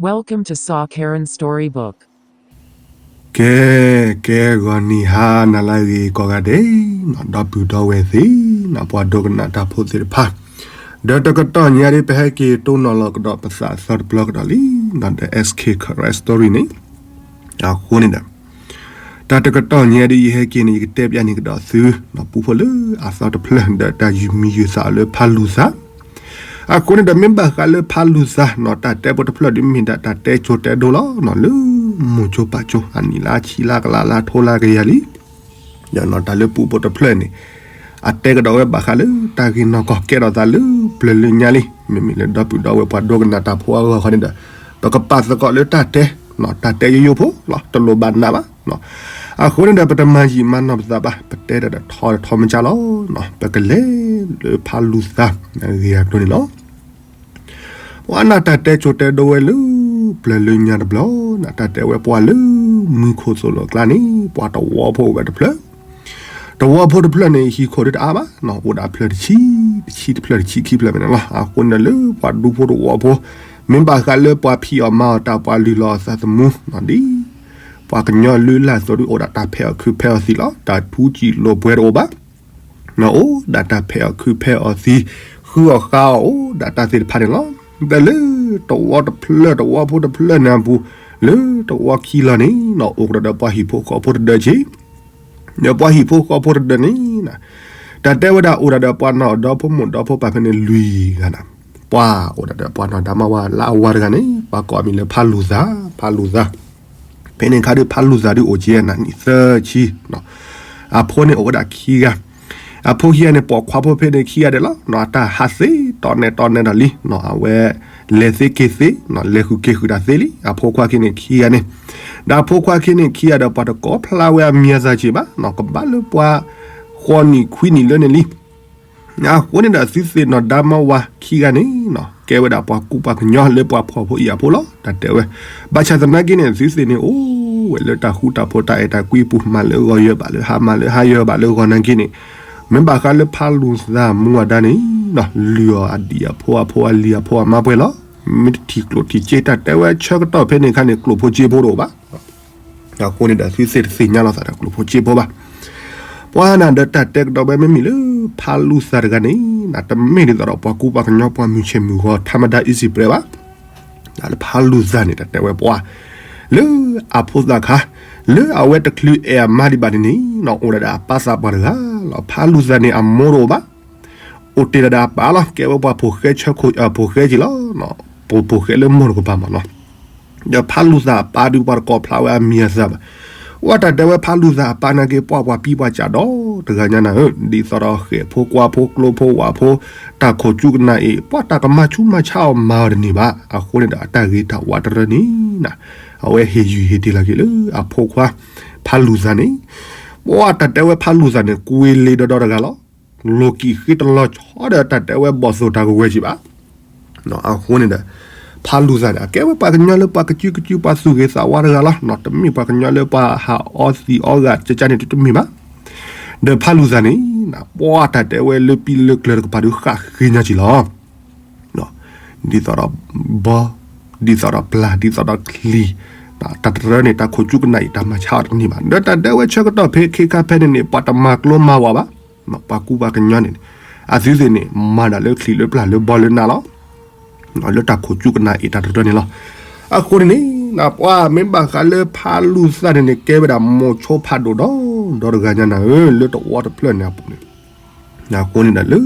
Welcome to Sa Karen Storybook. ကဲ ကဲ ဂီၤနံၤဟါနၤလၢအဂ့ၤကိးဂၤဒဲး, ဒီပုၢ်ဒီဝဲၢ်သ့ၣ်, ပှၤဒိကနၣ်တၢ်ဖိသ့ၣ်တဖၣ်, ဒီးတကတီၢ်ညါဒ်ပဟဲက့ၤတိၢ်နီၣ်လီၤကဒီးပသးအသီတပျီကဒီးလံ, ဒီး S K Karen Story န့ၣ်, အဃိန့ၣ်ဒီး တၢ်တကတီၢ်ညါဒ်ယဟဲက့ၤန့ၣ် ယကတဲပျးန့ၢ်ကဒီးသု, ပူဖိလၢအသီတဖျၢၣ် ဒီးတၢ်ယုၢ်မံယုၢ်သးလၢဖးလူၤသး, အဃိန့ၣ်ဒီး မ့ၢ်ဘၣ်ဃးလၢဖးလူၤသးန့ၣ် တၢ်တဲဖိတဖျၢၣ်ဒ်မ့ၢ်ဒၣ်တၢ်တဲကၠိတဲဒိလီၤ, လၢမိၢ်ကၠိပၢ်ကၠိ အနံၣ်လၢအဆံလၢကလးလၢထိလၢကယၤလံ, ဒီးတၢ်လၢပူဖိတဖျၢၣ်န့ၣ် အတဲကဒီးဝဲဘၣ်ဃးလၢတၢ်ဂ့ၢ်နီၢ်ကီၢ်ကဲထီၣ်သးလၢပျၢၤလၢညါလံ, မ့မ့ၢ်လၢဒီပုၢ်ဒီဝဲၢ်ပှၤဒိကနၣ်တၢ်ဖိအဂီၢ်ဃီန့ၣ်ဒီး ပကပာ်သကိးလၢတၢ်တဲ, တၢ်တဲယိယိဖိလီၤ, တလိၣ်ဘၣ်နးဘၣ်, အဃိန့ၣ်ဒီး ပတမၤယံာ်မၤနီၢ်ပသးဘၣ်, ပတဲဒီးထီထီမကၢ်လီၤ, ပကလဲၤလၢဖးလူၤသး ဂ့ၢ်အကျိၤန့ၣ်လီၤ. ပှၤနၢ်တၢ်တဲကၠိတဲဒိဝဲလၢပျၢၤလၢညါတဘျီ, တၢ်တဲဝဲပှၤလၢမူခိၣ်သိၣ်လိာ်အကျါန့ၣ် ပှၤတဝီဖိအိၣ်ဝဲတဖျၢၣ်, တဝီဖိတဖျၢၣ်န့ၣ် ဟံၣ်ခိၣ်ဒ်တအါဘၣ်, အိၣ်ဒၣ်ဖျၢၣ်တဆံ, တဆံတဖျၢၣ်တဆံခံဖျၢၣ်ဖဲန့ၣ်လီၤ. အဃိန့ၣ်ဒီးလၢပှၤဒူဖိတဝီဖိ, မ့ၢ်ဘၣ်ဃးလၢပှၤဖံးအီၣ်မၤအီၣ်တၢ် ပှၤလုၢ်လီၤအီၣ်သးသမူ, ဒ်ပှၤကညီလုၢ်လၢ်အသိးဒ် အိၣ်ဒၣ်တၢ်ဖဲးအီၣ်ခုးဖဲးအီၣ်သံးလီၤ, တၢ်ထူစံာ်လိာ်ပှဲၤတအိၣ်ဘၣ်, အိၣ်ဒၣ်တၢ်ဖဲးအီၣ်ခုးဖဲးအီၣ်သံး, ဃုအီၣ်ဃါအီၣ်အိၣ်ဒၣ်တၢ်သ့ၣ်တဖၣ်န့ၣ်လီၤ. ဒီးလၢတဝီတဖျၢၣ် တဝီဖိတဖျၢၣ်န့ၣ်အပူၤ, လၢတဝီခံလီၤန့ၣ် အိၣ်ကဒီးဒီးပှၤဟံၣ်ဖိဃီဖိတဒၢးက့ၤ, ဒီးပှၤဟံၣ်ဖိဃီဖိတဒၢးန့ၣ် တၢ်တဲဝဲဒၣ်အိၣ်ဒၣ်ဒီးပှၤနီၢ်အဒီဖိမိၢ်ဒီဖိပၢ်ဖဲန့ၣ်လွံၢ်ဂၤန့ၣ်, ပှၤအိၣ်ဒၣ်ဒီးပှၤနီၢ်ဒါမါဝၤလၢအဝၤတဂၤန့ၣ် ပှၤကိးအမံၤလၢဖးလူၤသး, ဖးလူၤသး, ဖဲန့ၣ်ခါဒ်ဖးလူၤသးဒ်အိၣ်က့ၤနၤ နံၣ်သၢဆံ, အဖိန့ၣ်အိၣ်ဝဲဒၣ်ခံဂၤ, အဖိခံဂၤန့ၣ် ပိာ်ခွါဖိဖဲန့ၣ်ခံဂၤဒဲးလီၤ, အတၢ်ဟးသ့တီနဲတီနဲဒီးလံ, အဝဲလဲၤသ့က့ၤသ့, လဲၤဃုာ်က့ၤဃုာ်တၢ်သ့လံ, အဖိခွါခံန့ၣ်ခံဂၤန့ၣ်, ဒီးအဖိခွါခံန့ၣ်ခံဂၤဒီး ပှၤတကိးဖျါဝဲအမံၤအသၣ်က့ၤဘၣ်, ကဘၣ်လၢပှၤဃိးနံၣ်ခွံနံၣ်လၢန့ၣ်လံ. အဃိန့ၣ်ဒီး သုသ့ၣ်နီၢ်ဒါမါဝၤခံဂၤန့ၣ် ကဲဝဲဒၣ်ပှၤကူပှၤကညီလၢပှၤဖှီၣ်ဖိယာ်ဖိလီၤ. တၢ်တဲဝဲ ဘၣ်ဆၣ်သနာ်က့န့ၣ် သုသ့ၣ်န့ၣ်အိၣ်ဝဲလၢတၢ်ဃူတၢ်ဖိးတၢ်အဲၣ်တၢ်ကွံပူၤ မၤလၢဂီၤယၢၤဘၣ်လၢဟါ မၤလၢဟါယၢၤဘၣ်လၢဂီၤနာ်က့န့ၣ်, မ့ၢ်ဘၣ်ဃးလၢဖးလူၤသးမူဝဲဒၣ်န့ၣ် လုၢ်အီၣ်အဒံၣ်အဖိအဖိအလံၤအဖိအမါပှဲၤလီၤ. မ့ၢ်တထံၣ်ကျိၣ်ထံၣ်စ့ တၢ်တဲဝဲဆၢကတီၢ်ဖဲန့ၣ်အခါန့ၣ် ကျိၣ်ဖိစ့ဖိတအိၣ်ဘၣ်. အဃိန့ၣ်ဒီး သုသ့ၣ်တသ့ၣ်ညါလီၤသးဒီးကျိၣ်ဖိစ့ဖိဘၣ်. ပှၤနၤဒီးတၢ်တဲကဒီးဝဲမ့မ့ၢ်လၢ ဖးလူၤသးတဂၤန့ၣ် တမ့ၢ်ဒ်သိးဒီးပှၤကူပှၤကညီပှၤမုၢ်ဆ့ၣ်မုၢ်ဂီၤ ထါမဒါ easy ပှဲၤဘၣ်. လၢဖးလူၤသးန့ၣ် တၢ်တဲဝဲပှၤ လၢအဖိသၣ်ခါ လၢအဝဲတချုးအဲၣ်အမါဒံးဘၣ်န့ၣ်န့ၣ် အိၣ်ဒၣ်ဒီးအပၢ်သးပှၢ်တဂၤလီၤ. ဖးလူၤသးန့ၣ် အမိၢ်တအိၣ်ဘၣ်. အိၣ်တ့ၢ်ဒၣ်ဒီးအပၢ်လီၤ. ကဲဝဲပှၤဖိၣ်ဃဲဆၢခိၣ် ဖိၣ်ဃဲက့ၤလီၤ. ပှၤဖိၣ်ဃဲလၢမိၢ်တကပၤမးလီၤ. ဒီးဖးလူၤသးအပၢ်ဒုးပှၤတကိးဖျါဝဲအမံၤအသၣ်ဘၣ်. ဝဲတၢ်တဲဝဲဖးလူၤသးအပၢ်နာ်က့ ပှၤပှၤပံပှၤစၢ်ဒီတဂၤညါနၤဧၢ, ဒ်သိးဒီးဃဲၣ်ဖိကွၢ်ဖိကျိဖိဝၣ်ဖိ တၢ်ခိၣ်ကၠူကနၣ်အ့ၣ် ပှၤတၢ်ကမၤဆူးမၤဆါအီၤမၤအီၤတန့ၢ်ဘၣ်. အဃိန့ၣ်ဒီးအတၢ်ဂ့ၤတၢ်ဝါတရၢန့ၣ် အဝဲဟ့ၣ်ယုၢ်ဟ့ၣ်တ့ၢ်လီၤက့ၤလၢအဖိခွါ ဖးလူၤသးန့ၣ်, ပှၤတၢ်တဲဝဲဖးလူၤသးန့ၣ် ကွ့လ့ဒီဒီတဂၤလီၤ. လိၣ်ကံၣ်ဃ့တလီၤဆီဒီးတၢ်တဲဝဲဘီၣ်သိၣ်တၢ်ကဝဲၤက့ၤဘၣ်. အဃိန့ၣ်ဒီး ဖးလူၤသးန့ၣ် အကဲဝဲပှၤကညီလၢပှၤကစုကစုပှၤသူၣ်ဂ့ၤသးဝါတဂၤလီၤ. တမ့ၢ်ပှၤကညီလၢပှၤဟးအီသံးအီဂာ်ကကန့ၣ်တမ့ၢ်ဘၣ်. ဒီးဖးလူၤသးန့ၣ် ပှၤတၢ်တဲဝဲလၢပံလၢကျၢၤတကပၤဒုးဃၣ်ဃ့ညါက့ၤလီၤ. ဒ်သိးဒီးဘီ, ဒ်သိးဒီးပျၢ်, ဒ်သိးဒီးချံ, တၢ်တရၢန့ၣ် တၢ်ခိၣ်ကၠူကနၣ်အ့ၣ် တၢ်မၤဆါအီၤတန့ၢ်ဘၣ်. ဒီးတၢ်တဲဝဲဆၢကတီၢ်ဖဲခ့ခါဖဲန့ၣ်န့ၣ် ပှၤတမၤကျိမၤဝါဘၣ်. ပှၤကူပှၤကညီန့ၣ် အသုသ့ၣ်န့ၣ် မၤဒၣ်လၢချံလၢပျၢ်လၢဘီလၢနးလီၤ. လၢတၢ်ခိၣ်ကၠူကနၣ်အ့ၣ်တၢ်တရၢန့ၣ်လီၤ. အဃိန့ၣ်န့ၣ် ပှၤမ့ၢ်ဘၣ်ဃးလၢဖးလူၤသးန့ၣ်န့ၣ် ကဲဝဲဒၣ်မိၤဆိဖးဒိၣ်ဒီဒီတဂၤညါနၤဧၢ, လၢတဝီတဖျၢၣ်န့ၣ်အပူၤန့ၣ် အဃိန့ၣ်ဒီးလၢ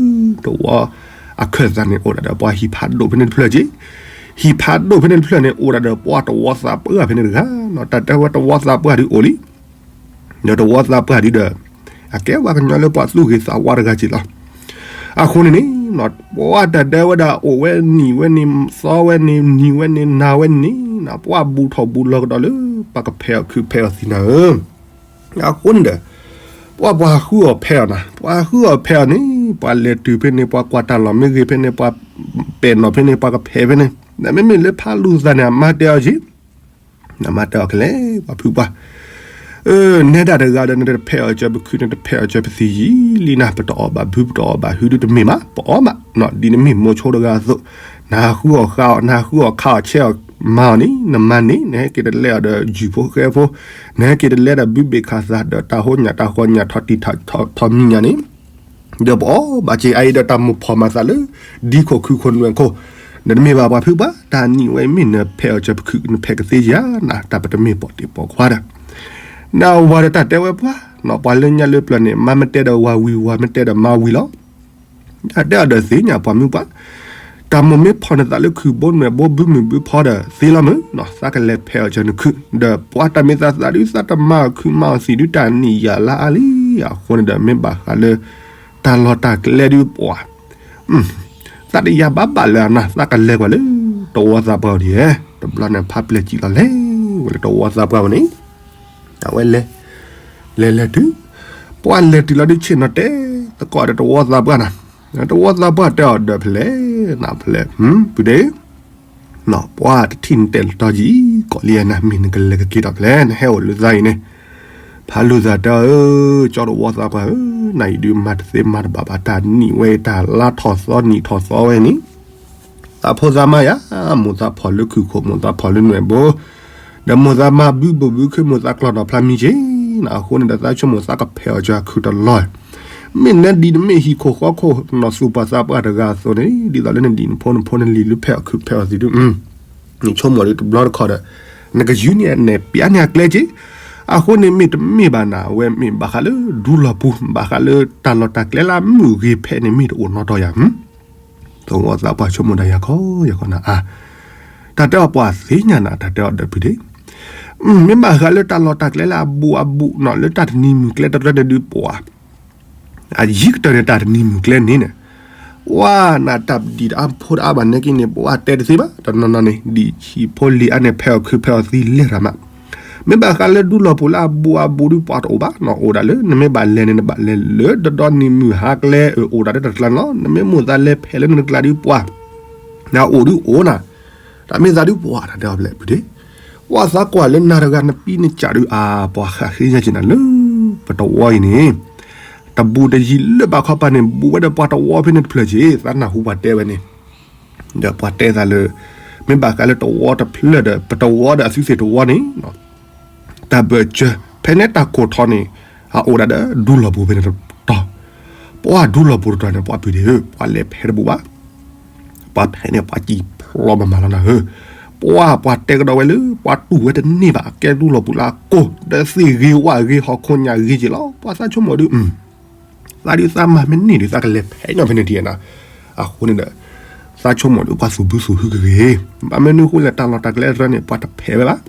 တဝီအခၢၣ်သးန့ၣ် အိၣ်ဒၣ်ဒီးပှၤဟံၣ်ဖးဒိၣ်ဖဲန့ၣ်တဖျၢၣ်က့, ဟံၣ်ဖးဒိၣ်ဖဲန့ၣ်တဖျၢၣ်န့ၣ် အိၣ်ဒၣ်ဒီးပှၤတဝီသးပှၢ်ဖဲန့ၣ်တဂၤ, တၢ်တဲဝဲတဝီသးပှၢ်ဒုးအိၣ်လံ. ဒီးတဝီသးပှၢ်ဒုးဒီး အကဲပှၤကညီလၢပှၤသူၣ်ဂ့ၤသးဝါတဂၤက့လီၤ. အဃိန့ၣ်န့ၣ် ပှၤတၢ်တဲဝဲဒၣ်အိၣ်ဝဲနံၤဝဲန့ၣ် သီဝဲန့ၣ် နံၤဝဲန့ၣ် နၤဝဲန့ၣ် ပှၤဘူးထီၣ်ဘူးလီၤကဒီးလၢ ပှၤကဖဲးအီၣ်ခုးဖဲးအီၣ်သံးနၤဧၢ. အဃိန့ၣ်ဒီး ပှၤပှၤဃုအီၣ်ဖဲးအီၣ်နၤ, ပှၤဃုအီၣ်ဖဲးအီၣ်န့ၣ် ပှၤလဲၤတုၤဖဲန့ၣ် ပှၤကွၢ်တၢ်လီၢ်မ့ၢ်ဂ့ၤဖဲန့ၣ် ပှၤပဲာ်နီၣ်ဖဲန့ၣ် ပှၤကဖဲးဖဲန့ၣ်, မ့မ့ၢ်လၢဖးလူၤသးန့ၣ် အမါတဲအီၤက့ နမါတဲအီၤကလဲၤ ပှၤဖုပှၢ်, နဲဒၣ်တဂၤဒီး နတဖဲးအီၣ်စၢၤပခုၣ် နတဖဲးအီၣ်စၢၤပသံးယံာ်လံနၤ, ပတအီၣ်ဘၣ်ဘု ပတအီၣ်ဘၣ်ဟု ဒုတမ့ၢ်မး ပအီၣ်မး, ဒ်နမ့ၢ်မိၤဆိတဂၤအသိး, နဟးဃုအီၣ်ဃါအီၣ် နဟးဃုအီၣ်ခးအီၣ်ဆဲးအီၣ် မၤအီၤန့ၣ် နမၤန့ၢ် နဟဲက့ၤတလဲအီၤဒီးယုၢ်ဖိဃဲဖိ, နဟဲက့ၤတလဲဒီးဘုဘ့ၣ်ခးသးဒီးတၢ်ဟိညၣ်တၢ်ဃီညၣ်ထီၣ်တံၢ်ထီၣ်ထီမံၤညၣ်န့ၣ်, ဒီးပအီၣ်ဘၣ်စ့အအံၤဒီးတၢ်မိၣ်ဖီၣ်မၤသးလၢ ဒ်ခိၣ်ခုခိၣ်နွဲၣ်ခိၣ်, နတမ့ၢ်ဘၣ်ပှၤဖုပှၤ, တၢ်နံၣ်ဝဲမ့ၢ်နဖဲးအီၤစၢၤပခုၣ် နဖဲးကသ့ဧါနၤ, တၢ်ပတမ့ၢ်ပိာ်တ့ၢ်ပိာ်ခွါဒီး နဝၤဒီးတၢ်တဲဝဲပှၤ, ပှၤလၢညါလၢပျၢၤန့ၣ် မါမ့ၢ်တဲဒီးဝၤဝံၤ ဝၤမ့ၢ်တဲဒီးမါဝံၤလီၤ. တၢ်တဲအီၤဒီးသ့ၣ်ညါပှၤမုၢ်ပှၢ်, တၢ်မိၣ်မ့ၢ်ဖီၣ်နသးလၢခုၣ်ဘိနွဲၣ်ဘိဘုမုၢ်ဘုဖီဒီးသ့လီၤမုၢ်, သးကလဲၤဖဲးအီၤစၢၤနခုၣ်, ဒီးပှၤတၢ်မ့ၢ်သးသးဒုး သးတမၤအီၤခုၣ်မၤအီၤသံၣ်ဒုး တၢ်နံၣ်ယၤလါအါလံ, အဃိန့ၣ်ဒီးမ့ၢ်ဘၣ်ဃးလၢ တၢ်လီၢ်တၢ်ကျဲဒုးပှၤ သးတယၤဘၣ်ဘၣ်လၢၤအနၤ သးကလဲၤကွၢ်လၢ တဝီသးပှၢ်အအိၣ်ဒံး, တဘျီန့ၣ်ဖးပျဲၢ်စံၣ်လီၤလဲၤဝဲလၢတဝီသးပှၢ်အအိၣ်န့ၣ်, အဝဲလဲၤ, လဲၤလဲၤတုၤ, ပှၤလဲၤတုၤလီၤဒုးဆ့ၣ်နီၤတဲသကိးဒီးတဝီသးပှၢ်နၤ, တဝီသးပှၢ်တဲအီၤဒီးဖဲလဲၣ်, နဖဲလဲၣ်, ပုၢ်ဒ့ ပှၤတထံၣ်နတဲာ်လီၤတီၤယံၤ ကိးလံနၤ မ့ၢ်နကလဲၤကက့ၤဒီးဖဲလဲၣ် နဟဲအိၣ်လၢသးအံၤန့ၣ်, ဖးလိာ်သးတဲအီၤဧၢ, ကၠီတဝီသးပှၢ်ဧၢ, နၤအံၤဒုးမၤတသ့မၤတဘၣ်ဘၣ် တၢ်နံၣ်ဝဲအံၤ တၢ်လါထီၣ်သီနံၣ်ထီၣ်သီဝဲန့ၣ်, သးဖိသးမါယၤ, မိၢ်သးဖီၣ်လၢခုၣ်ခိၣ် မိၢ်သးဖီၣ်လၢနွဲၣ်ဘိ, ဒီးမိၢ်သးမါဘုဘိၣ်ဘုခ့ မိၢ်သးကျီၢ်နီၣ်ဖျါမံၤက့ၤ, အဃိန့ၣ်ဒီးသးဆိကမိၣ်သးကဖဲးအီၤစၢၤခုၣ်တလီၢ်, မ့ၢ်နဒံးနမ့ၢ်ဟံၣ်ခိၣ်ဃီခိၣ် နီၢ်သူၣ်ပှၢ်သးပှၢ်တဂၤအသိးန့ၣ် ဒ်သိးလၢနဒံးနဖိနဖိနလံၤလၢဖဲးအီၤခုၣ်ဖဲးအီၤသံးဒုး နဆိကမိၣ်ဒုးတဘျီတခီၣ်ဒီး နကယူၤန့ၢ်အနဲၣ်ပျးန့ၢ်အကျဲက့ၤ, အဃိန့ၣ်မ့ၢ်တမ့ၢ်ဘၣ်နၤ အဝဲမ့ၢ်ဘၣ်ဃးလၢဒူလီၢ်ပူၤ ဘၣ်ဃးလၢတၢ်လီၢ်တၢ်ကျဲလၢအမုာ်ဂ့ၤဖဲန့ၣ်မ့ၢ်တအိၣ်နီတီၤယၤ, သဝီသးပှၢ်ဆိကမိၣ်တၢ်ယၤခီယၤခီနၤအါ, တၢ်တဲအီၤပှၤသ့ၣ်ညါနၤ တၢ်တဲအီၤဒီးပုၢ်ဒ့ မ့ၢ်ဘၣ်ဃးလၢတၢ်လီၢ်တၢ်ကျဲလၢအဘူးအဘူးနီၤ လၢတၢ်တနံၤမုၢ်ကျဲတရၢန့ၣ်ဒုးပှၤ, အယံၤကတၢၢ်န့ၣ် တၢ်တနံၤမုၢ်ကျဲန့ၣ်န့ၣ်, ပှၤနၤတၢ်ဒံၣ်တအါဖိတအါဘၣ်နဲက့န့ၣ် ပှၤတဲတသ့ဘၣ် တနီၤနီၤန့ၣ် ဒံၣ်ဆံးဖိလံၤအါန့ၣ် ဖဲးအီၤခုၣ်ဖဲးအီၤသံးလဲၤရၤမး, မ့ၢ်ဘၣ်ဃးလၢဒူလီၢ်ပူၤလၢအဘူးအဘူးဒုးပှၤတအိၣ်ဘၣ်နီၤ အိၣ်ဒၣ်လၢ နမ့ၢ်ဘၣ်လဲၤန့ၣ် နဘၣ်လဲၤလၢတဒီနံၤမုၢ်ဟါကျဲ အိၣ်ဒၣ်လၢတၢ်တကျါန့ၣ်လီၤ နမ့ၢ်မိၣ်သးလဲၤဖဲးလၢနတကျါဒုးပှၤ နအိၣ်ဒုးအိၣ်နၤ, တၢ်မ့ၢ်သးဒုးပှၤတၢ်တဲအီၤဖဲလဲၣ်ပုၢ်ဒ့, ပှၤသးကွၢ်လၢနၤတဂၤနပံနကၢ်ဒုးအါ ပှၤဃးဃ့ညါက့ၤနၤလၢ ပတဝီအံၤန့ၣ်, တဘူးတယံၤလၢဘၣ်ခီပၤန့ၣ် ဘူးဝဲဒီးပှၤတဝီဖဲန့ၣ်တဖျၢၣ်က့ၤ သးနၢ်ဟူပှၤတဲဝဲန့ၣ်, ဒီးပှၤတဲသးလၢ မ့ၢ်ဘၣ်ဃးလၢတဝီတဖျၢၣ်ဒီး ပတဝီဒီးအသုသ့ၣ်တဝီန့ၣ် တၢ်ဘၢၣ်စၢၤ ဖဲန့ၣ်တၢ်ကိၢ်ထီန့ၣ် အအိၣ်ဒၣ်ဒီးဒူလီၢ်ပူၤဖဲန့ၣ်တတီၤ, ပှၤဒူလီၢ်ပူၤတတီၤန့ၣ် ပှၤပုၢ်ဒ့ဧၢ ပှၤလဲၤဖဲးတဘူးဘၣ်, ပှၤဖဲးန့ၣ် ပှၤစံၣ်ဖျိးမးမးလီၤနၤဧၢ, ပှၤ ပှၤတဲကဒီးဝဲလၢ ပှၤတူၢ်ဝဲတန့ၢ်ဘၣ် အကဲဒူလီၢ်ပူၤလၢအကိၢ် ဒီးသ့ၣ်ဂ့ၤဝၣ်ဂ့ၤဟီၣ်ခိၣ်ညၣ်ဂ့ၤက့ၤလီၤ ပှၤသးဆိကမိၣ်ဒုး သးဒုးသးမၤမ့ၢ်န့ၢ်ဒုး သးကလဲၤဖဲးညီဖဲန့ၣ်ဒံးနၤ, အဃိန့ၣ်ဒီး သးဆိကမိၣ်ဒုး ပှၤသူၣ်ဘုသူၣ်ဟုကဂ့ၤ, ဘၣ်မနုၤဃိလဲၣ် တၢ်လီၢ်တၢ်ကျဲတရၢန့ၣ် ပှၤတဖဲးဝဲဘၣ်,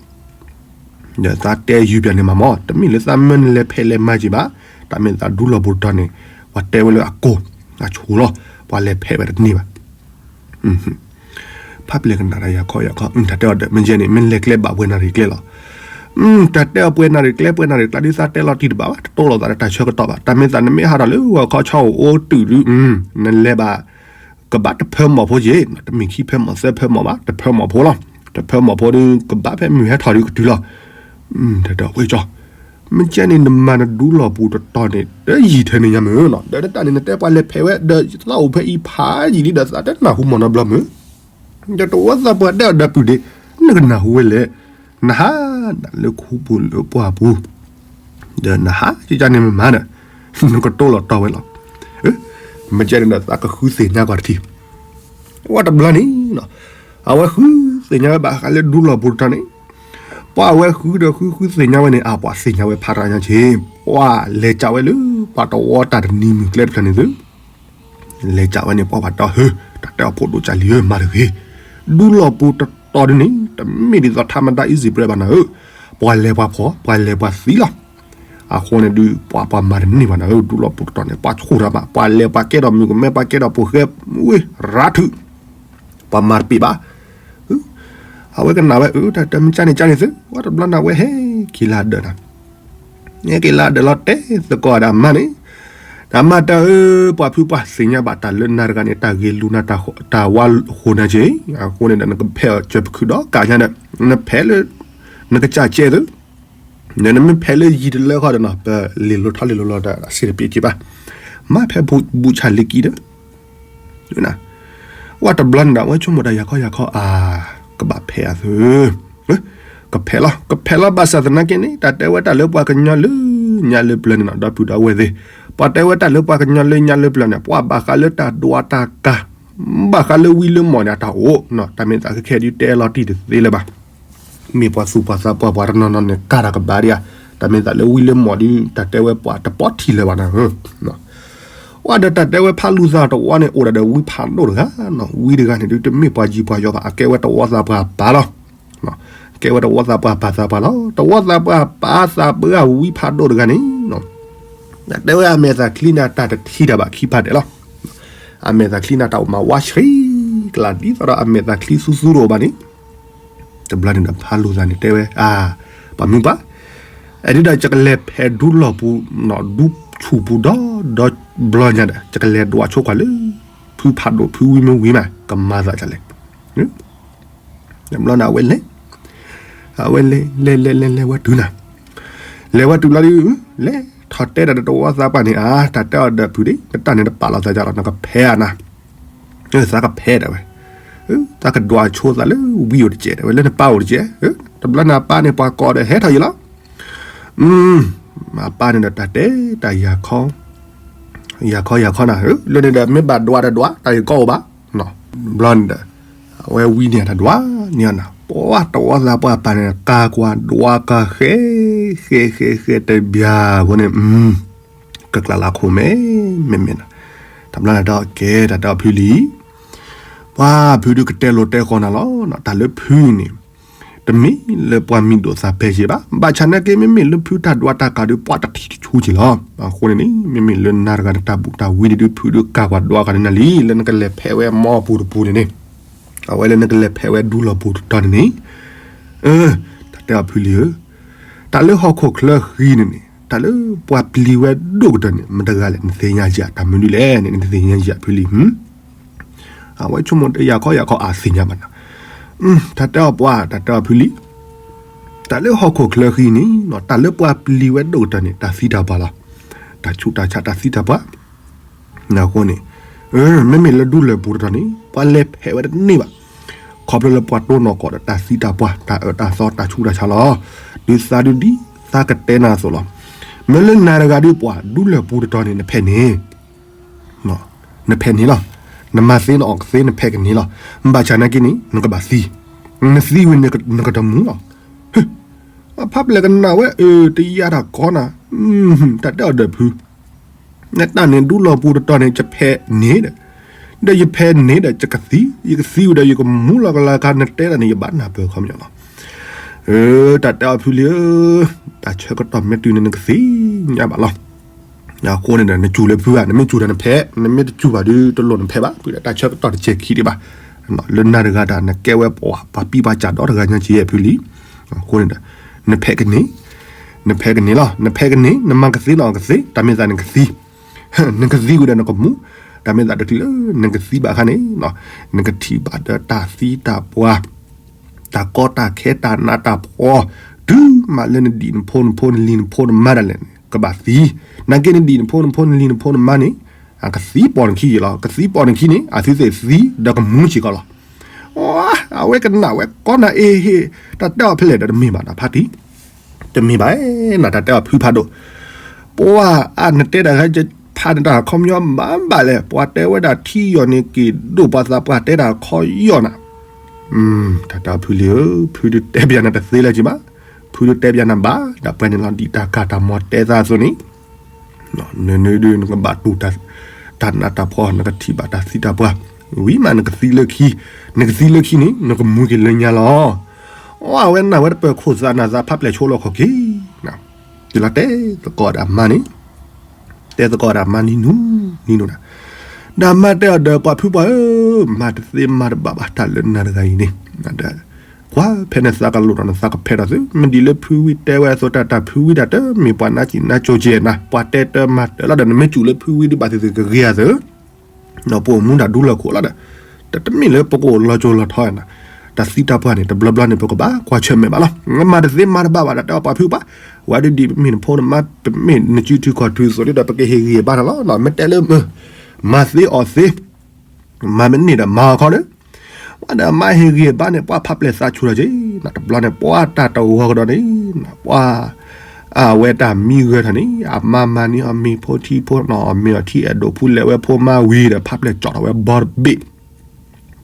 ဒီးသးတဲယုၢ်ပၠးန့ၣ်မးမး တမ့ၢ်လၢသးမၢနလဲၤဖဲးလဲၤမၤက့ၤဘၣ်, တၢ်မ့ၢ်သးဒူလီၢ်ပူၤတတီၤန့ၣ် ပှၤတဲဝဲလၢအကိၢ် အဆိလီၤ, ပှၤလဲၤဖဲးဝဲတန့ၢ်ဘၣ် ဖးပျဲၢ်ကနၣ်တၢ်ယၤခီယၤခီ တၢ်တဲအီၤဒီး မ့ၢ်ယဲန့ၣ် မ့ၢ်လဲၤကျဲဘၣ်ပှဲၤနၣ်ရံၣ်ကျဲလီၤ, တၢ်တဲအီၤပှဲၤနၣ်ရံၣ်ကျဲ ပှဲၤနၣ်ရံၣ်ကျါဒုး သးတဲလီၤတံၢ်တဘၣ်ဘၣ် တတိၢ်လိာ်သးဒီးတၢ်ဆၢကတီၢ်ဘၣ်, တၢ်မ့ၢ်သးနမ့ၢ်ဟးထီၣ်လၢဂီၤခီဆီအိၣ်အိၣ်တုၤဒုး နလဲၤဘၣ် ကဘၣ်တဖၢမီၢ်ဖိက့ၤ, တမ့ၢ်ခံဖၢမီၢ်သၢဖၢမီၢ်ဘၣ် တဖၢမီၢ်ဖိလီၤ, တဖၢမီၢ်ဖိဒုး ကဘၣ်ဖဲမုၢ်ဟဲထီၣ်ဒုးကတုၤလီၤ, တၢ်တဲအီၤဝဲကၠီ မ့ၢ်ကဲန့ၣ် နမၤနဒူလီၢ်ပူၤတတီၤန့ၣ် တယံာ်ထဲန့ၣ်ညါမုၢ်နီၤ ဒီးတၢ်န့ၣ် နတဲပှၤလဲၤဖဲးဝဲ ဒီးသးအိၣ်ဖဲအံၤဖးယံာ်လံဒီး သးတနၢ်ဟူမီၢ်နီတဘျီမုၢ်, ဒီးတဝီသးပှၢ်တဲအီၤဒီးပုၢ်ဒ့ နကနၢ်ဟူဝဲလဲၣ်, နဟးဒၣ်လၢခူပူၤလၢပှၢ်ပူၤ ဒီးနဟးကကန့ၣ်မ့ၢ်မၤဒီး နကတိၤလီၤတီၢ်ဝဲလီၤ, မ့ၢ်ကဲန့ၣ်ဒီး သးကဃုသ့ၣ်ညါကွၢ်တထံၣ် ဝဲတဘျီန့ၣ် အဝဲဃုသ့ၣ်ညါဝဲဘၣ်ဃးလၢဒူလီၢ်ပူၤတတီၤန့ၣ်, ပှၤအဝဲဃုဒီးဃုဃုသ့ၣ်ညါဝဲန့ၣ် အပှၤသ့ၣ်ညါဝဲဖးတၢ်ညါက့ၤ, ပှၤလဲၤကးဝဲလၢ ပှၤတဝီတၢ်တနံၤမုၢ်ကျဲတဖျၢၣ်န့ၣ်သု, လဲၤကးဝဲန့ၣ် ပှၤပှၤတီၢ်ဧၢ, တၢ်တဲအီၤဖိဒိၣ်ကၢ်လံဧၢ မၤတဂ့ၤ, ဒူလီၢ်ပူၤတတီၤဒုန့ၣ် တမ့ၢ်ဒ်သိးထးမတၤအံၣ်စံးပြဲဘၣ်နၤဧၢ, ပှၤလဲၤပှၤဖီၣ် ပှၤလဲၤပှၤသံလီၤ အဃိန့ၣ်ဒုး ပှၤပှၤမၤတန့ၢ်ဘၣ်နၤဧၢ, ဒူလီၢ်ပူၤတတီၤန့ၣ် ပှၤဆိၣ်တၢ်မး ပှၤလဲၤပှၤကဲထီၣ်မုၣ်ကမဲ ပှၤကဲထီၣ်ပိာ်ဃဲ ဝ့ၢ်ရၤထုး, ပှၤမၤတပ့ၤဘၣ်, အဝဲကနၣ်ဝဲအၢ တၢ်တမ့ၢ်ကၢ်န့ၣ်ကၢ်န့ၣ်သု, ဝဲတဘျီန့ၣ် အဝဲဟဲက့ၤလၢဒၢးနၤ, ဟဲက့ၤလၢဒၢးလီၤတဲသကိးဒီးအမါန့ၣ်, ဒီးအမါတဲအီၤ ပှၤဖုပှၢ် သ့ၣ်ညါဘၣ်တၢ်လၢနၤတဂၤန့ၣ် တၢ်ဂ့ၤလူၤနၤ တၢ်ဝါဃိၤနၤက့ၤ, အဃိန့ၣ်ဒီး နကဖဲးအီၤစၢၤပခုၣ်ဒီးကးညါဒီး နဖဲးလၢ နကစၢ်ကဲသု ဒီးနမ့ၢ်ဖဲးလၢယံၤတလၢဃီဒီးနီၤ ပလ့ၤလိၤထီၣ်လ့ၤလိၤလီၤဒီး စံးတပ့ၤက့ၤဘၣ်, မ့ၢ်ဖဲးဘူးဆၣ်လ့ၤကံဒီး ဝဲတဘျီန့ၣ်ဒီး အဝဲဆိကမိၣ်တၢ်ယၤခီယၤခီအါ, ကဘၣ်ဖဲးအသၢ, ကဖဲးလီၤ ကဖဲးလီၤ ဘၣ်ဆၣ်သနာ်က့န့ၣ် တၢ်တဲဝဲတၢ်လၢပှၤကညီလၢညါလၢပျၢၤန့ၣ်နီၤ ဒီပုၢ်ဒီဝဲၢ်သ့ၣ်, ပှၤတဲဝဲတၢ်လၢပှၤကညီလၢညါလၢပျၢၤန့ၣ် ပှၤဘၣ်ဃးလၢတၢ်ဒွးတၢ်ကၤ, ဘၣ်ဃးလၢဝံလၢမီၢ်န့ၣ် အတၢ်အိၣ်နီၤ တၢ်မ့ၢ်သးခဲခဲဒုးတဲလီၤတံၢ်တသ့လၢၤဘၣ်. မ့ၢ်ပှၤသူၣ်ပှၤသးပှၢ်ပှၤတနီၤနီၤန့ၣ် ကၤတၢ်ကဘၣ်ဒံးဧါ, တၢ်မ့ၢ်သးလၢဝံလၢမီၢ်ဒုး တၢ်တဲဝဲပှၤတပီထံၣ်လၢၤဘၣ်နၤ ဝဲဒီးတၢ်တဲဝဲဖးလူၤသးတဝီန့ၣ် အိၣ်ဒၣ်ဒီးဝံဖးဒိၣ်တဂၤနီၤ ဝံတဂၤန့ၣ်ဒုး တမ့ၢ်ပှၤယံၤပှၤယီၤဘၣ် အကဲဝဲတဝီသးပှၢ်ပၢ်လီၤ. ကဲဝဲတဝီသးပှၢ်ပၢ်သးပှၢ်လီၤ တဝီသးပှၢ်ပၢ်သးပှၢ်ဝံဖးဒိၣ်တဂၤန့ၣ် တၢ်တဲဝဲအမဲာ်သးချံန့ၣ် တၢ်တထံၣ်တၢ်ဘၣ်ခံဖးဒဲးလီၤ. အမဲာ်သးချံန့ၣ် တၢ်အိၣ်မးဝါဆှံကလၤ ဒ်သိးဒီးအမဲာ်သးချံသူသူတအိၣ်ဘၣ်န့ၣ် တဘျီန့ၣ်ဒီးဖးလူၤသးန့ၣ် တဲဝဲ အၢ ပှၤမုၢ်ပှၢ်, အဲၣ်ဒိးဒီး ယကလဲၤဖဲးဒူလီၢ်ပူၤ ဒူဆူၣ်ပူၤဒီး ဒီဘျီညါဒီး ယကလဲၤဒွးဆိကွၢ်လၢ ဖုဖးဒိၣ်ဖုဝံမ့ၢ်ဝံမး ကမၤသးဒ်လဲၣ်. တဘျီန့ၣ် အဝဲလဲၤ, အဝဲလဲၤ လဲၤလဲၤလဲၤလဲၤဝဲတုၤနၤ, လဲၤဝဲတုၤလီၤဒုး လဲၤထီၣ်တဲတၢ်ဒီးတဝီသးပှၢ်န့ၣ် အါ တၢ်တဲအီၤဒီးဖုဒ့ နတၢ်န့ၣ်တပာ်လီၤသးဒ်လီၤ နကဖဲးအါနၤ သးကဖဲးဒၣ်ဝဲ, သးကဒွးဆိသးလၢဝံအိၣ်တကဲးဒၣ်ဝဲ လၢနပၢ်အိၣ်တကဲး, တဘျီန့ၣ်အပၢ်န့ၣ် ပှၤကိးဒီးဟဲထီၣ်ယံၤလီၤ. အပၢ်န့ၣ်ဒီးတၢ်တဲတၢ် ယၤခီယၤခီနၤ, လၢန့ၣ်ဒီး မ့ၢ်ဘၣ်ဒွးတဒွး တၢ်ဂ့ၢ်ကီအိၣ်ဘၣ်. ဘျီန့ၣ်ဒီး အဝဲဝံန့ၣ်တဒွးန့ၣ်နၤ, ပှၤတဝီသးပှၢ်ပၢ်န့ၣ် ကၤကွၢ်ဒွးကၤဃဲ ဃဲဃဲဃဲတဘျီအဃိန့ၣ် ကကျးလၢခိၣ်မဲ မ့မ့ၢ်နၤ, တဘျီန့ၣ်ဒီးကဲတၢ်တဲအီၤဖုလံ ပှၤဖုဒုးကတဲလိာ်တဲဃီနၤလီၤ. တၢ်လၢဖုန့ၣ် တမ့ၢ်လၢပှၤမံၤဒိၣ်သးဖဲးက့ဘၣ်. ဘၣ်ဆၣ်နာ်က့ မ့မ့ၢ်လၢဖုတၢ်ဒွးတၢ်ကၤဒုး ပှၤတထံၣ်တဆူၣ်က့လီၤ. အဃိန့ၣ်န့ၣ် မ့မ့ၢ်လၢနၤတဂၤနတၢ်ဘူၣ်တၢ်ဝံဒုး ဖုဒုးကၤကွၢ်ဒွးကၤန့ၢ်နၤလံ လၢနကလဲၤဖဲးဝဲမီပူၤတပူၤန့ၣ်န့ၣ်, အဝဲလၢနကလဲၤဖဲးဝဲဒူလီၢ်ပူၤတတီၤန့ၣ်န့ၣ်, တၢ်တဲအီၤဖုလံဧၢ, တၢ်လၢဟီၣ်ခိၣ်ချၢဃံန့ၣ်န့ၣ် တၢ်လၢပှၤပျံၤဝဲဒိၣ်ကတၢၢ်န့ၣ် မတၤတဂၤလဲၣ် နသ့ၣ်ညါယၤ တၢ်မနုၤလဲၣ်န့ၣ် နသ့ၣ်ညါယၤဖုလံ. အဝဲဆိကမိၣ်တဲ ယၤခီယၤခီအသ့ၣ်ညါဘၣ်နၤ, တၢ်တဲအီၤပှၤ တၢ်တဲအီၤဖုလံ တၢ်လၢဟီၣ်ခိၣ်ချၢဃံန့ၣ် တၢ်လၢပှၤပျံၤဝဲဒိၣ်ကတၢၢ်န့ၣ် တၢ်သံတၢ်ပှၢ်လီၤ. တၢ်ဆူးတၢ်ဆါ တၢ်သံတၢ်ပှၢ်. အဃိန့ၣ် မ့မ့ၢ်လၢဒူလၢၢ်ပူၤတတီၤန့ၣ် ပှၤလဲၤဖဲးဝဲတန့ၢ်ဘၣ်. ခီဖျိလၢပှၤတိၢ်နီၢ်ကီၢ်ဒီးတၢ်သံတၢ်ပှၢ် တၢ်အၢတၢ်သီ တၢ်ဆူးတၢ်ဆါလီၤ. ဒုးသးဒုးဒ်သးကတဲနၤအသိးလီၤ. မ့ၢ်လၢနၤတဂၤဒုးပှၤ ဒူလၢၢ်ပူၤတတီၤန့ၣ် နဖဲးန့ၣ် နဖဲးန့ၣ်လီၤ. နမၤသ့နအီၣ်ကသ့ နဖဲးကန့ၢ်လီၤ. ဘၣ်ဆၣ်နာ်က့န့ၣ် နကဘၣ်သံ, နသံဝံၤနကတမူလီၤ. အဖါပျဲၢ်ကနၣ်ဝဲ အၢ တယါတၢ်ကီနၤ, တၢ်တဲအီၤဒီးဖု နတၢ်န့ၣ်ဒူလီၢ်ပူၤတတီၤန့ၣ် ယဖဲးန့ၣ်ဒီး, ဒီးယဖဲးန့ၣ်ဒီး ယကသံ, ယကသံဝံၤဒီး ယကမူလီၤကလၤကါ နတဲတၢ်န့ၣ် ယဘၣ်နၢ်ပၢၢ်ခီပညီလီၤ. တၢ်တဲအီၤဖုလံဧၢ, တၢ်ဆၢကတီၢ်မ့ၢ်တုၤန့ၣ် နကသ့ၣ်ညါဘၣ်လီၤ. အဃိန့ၣ်ဒီး နစူၢ်လၢဖုဧါ, နမ့ၢ်စူၢ်ဒီးနဖဲး, နမ့ၢ်တစူၢ်ဘၣ်ဒီး တလိၣ်နဖဲးဘၣ်, ဖုဒီးတၢ်ဆၢကတီၢ်တစဲးခံဒံးဘၣ်. လၢနၤတဂၤတၢ် နကဲဝဲပှၤ ပှၤပံပှၤစၢ်ဒီတဂၤညါက့ဖုလံ. အဃိန့ၣ်ဒီး နဖဲးကန့ၢ်, နဖဲးကန့ၢ်လီၤ. နဖဲးကန့ၢ် နမၤကသ့နအီၣ်ကသ့ တၢ်မ့ၢ်သးနကသံ, နကသံဝံၤဒီးနကမူ, တၢ်မ့ၢ်သးတချုးလၢ နကသံဘၣ်အခါန့ၣ် နကထံၣ်ဘၣ်ဒီးတၢ်သံတၢ်ပှၢ် တၢ်ကီတၢ်ခဲ တၢ်နးတၢ်ဖှီၣ်, တုၤမးလၢနဒံၣ်နဖိနဖိ နလံၤနဖိနမါဒၣ်လဲာ်န့ၣ် ကဘၣ်သံ. နာ်က့နဒံၣ်နဖိနဖိ နလံၤနဖိနမါန့ၣ် အကသံပိာ်နခံက့ၤလီၤ. ကသံပိာ်နခံန့ၣ် အသုသ့ၣ်သံ ဒီးကမူစ့ၢ်ကီးလီၤ. အဝဲကနၣ်ဝဲကီနၤအ့ဟ့ၣ်, တၢ်တဲအီၤဖဲလဲၣ်ဒီးတမ့ၢ်ဘၣ်နၤဖါတံၢ်, တမ့ၢ်ဘၣ်နၤ တၢ်တဲအီၤဖုဖးဒိၣ်, ပှၤအါနတဲတၢ်ဂၤ ဖးနတၢ်ခီပညီမၤဘၣ်လဲၣ်, ပှၤတဲဝဲဒၣ်ထံယီၢ်န့ၣ်က့ၤဒိၣ်ပှၤသးပှၢ်တဲတၢ်ခီယီၢ်နၤ တၢ်တဲအီၤဖုလံဧၢ, ဖုဒုးတဲပျးနၤတသ့လၢၤက့ဘၣ်, ဖုဒုးတဲပျးနၤဘၣ်, ဒီးပှဲၤန့ၣ်လီၤ ဒ်တၢ်ကၢ်တၢ်မီၤတဲသးအသိးန့ၣ်, နဒုးနကဘၣ်တူၢ် တၢ်နးတၢ်ဖှီၣ် နကထံၣ်ဘၣ်တၢ်သံတၢ်ပှၢ်, ဝံၤမးနကသံလၢခံ, နကသံလၢခံန့ၣ် နကမူက့ၤလၢညါလီၤ. အဝဲနၢ်ဝဲတပၢၢ်ခိၣ်သးနၢ်သးဖးပျဲၢ်ဆိလီၤခီၣ်က့ၤ တုၤလီၤတဲသကိးဒီးအမါန့ၣ်, တဲသကိးဒီးအမါနံၤနူနံၤနူနၤ, ဒီးအမါတဲအီၤဒီး ပှၤဖုပှၢ်ဧၢ, မၤတသ့မၤတဘၣ်ဘၣ် တၢ်လၢနၤတဂၤအံၤန့ၣ်, ကွၢ်ဖဲနသးကလိၣ်ဒီးနသးကဖဲးထီၣ်သု, မ့ၢ်ဒ်လၢဖုဝံတဲဝဲအသိး တၢ်တၢ်ဖုဝံဒၣ်တမ့ၢ်ပှၤနါစံၣ်နါကိၤကဲနၤ, ပှၤတဲတၢ်မၤတၢ်လီၤဒီး နမ့ၢ်စူၢ်လၢဖုဝံဒုးဘၣ်သ့ၣ်သ့ၣ်ကဂ့ၤအသး ဒီးပအိၣ်မူဒၣ်ဒူလၢခိၣ်လီၤဒီး, တမ့ၢ်လၢပကအိၣ်လီၤကၠိလီၤထီနၤ, တၢ်သံတၢ်ပှၢ်န့ၣ် တဘျီဘျီန့ၣ် ပကဘၣ်ကွၢ်ဆၢၣ်မဲာ်ဘၣ်လီၤ. မၤတသ့မၤတဘၣ်ဘၣ်ဒီး တဲအီၤပှၤဖုပှၢ်, ဝဲဒုးဒ်ပမ့ၢ်နဖိနမါ ပမ့ၢ်နစုထုကီၢ်ထုသိးဒီး ပကဟ့ၣ်ဂံၢ်ဘါနၤလီၤ. မ့ၢ်တဲလၢ မၤသ့အီၣ်သ့, မၤမ့ၢ်န့ၢ်ဒီးမၤအခီဒီး, ပှၤဒီးအမါဟ့ၣ်ဂံၢ်ဘါန့ၣ် ပှၤဖးပျဲၢ်သးဆူၣ်ထီၣ်က့ၤ, တဘျီန့ၣ် ပှၤတၢ်တဂီၤကဒီးန့ၣ် ပှၤ အဝဲတၢ်မံဂၢၢ်ထီၣ်န့ၣ် အမါမၤန့ၢ်အီၤမ့ၤဖိထံဖိနီၢ် အီၣ်မ့ၤအီထံအဲၣ်ဒိးဖူလဲၤဝဲဖိမါဝံၤဒီး ဖးပျဲၢ်ကၠီၣ်ထီၣ်ဝဲဘီ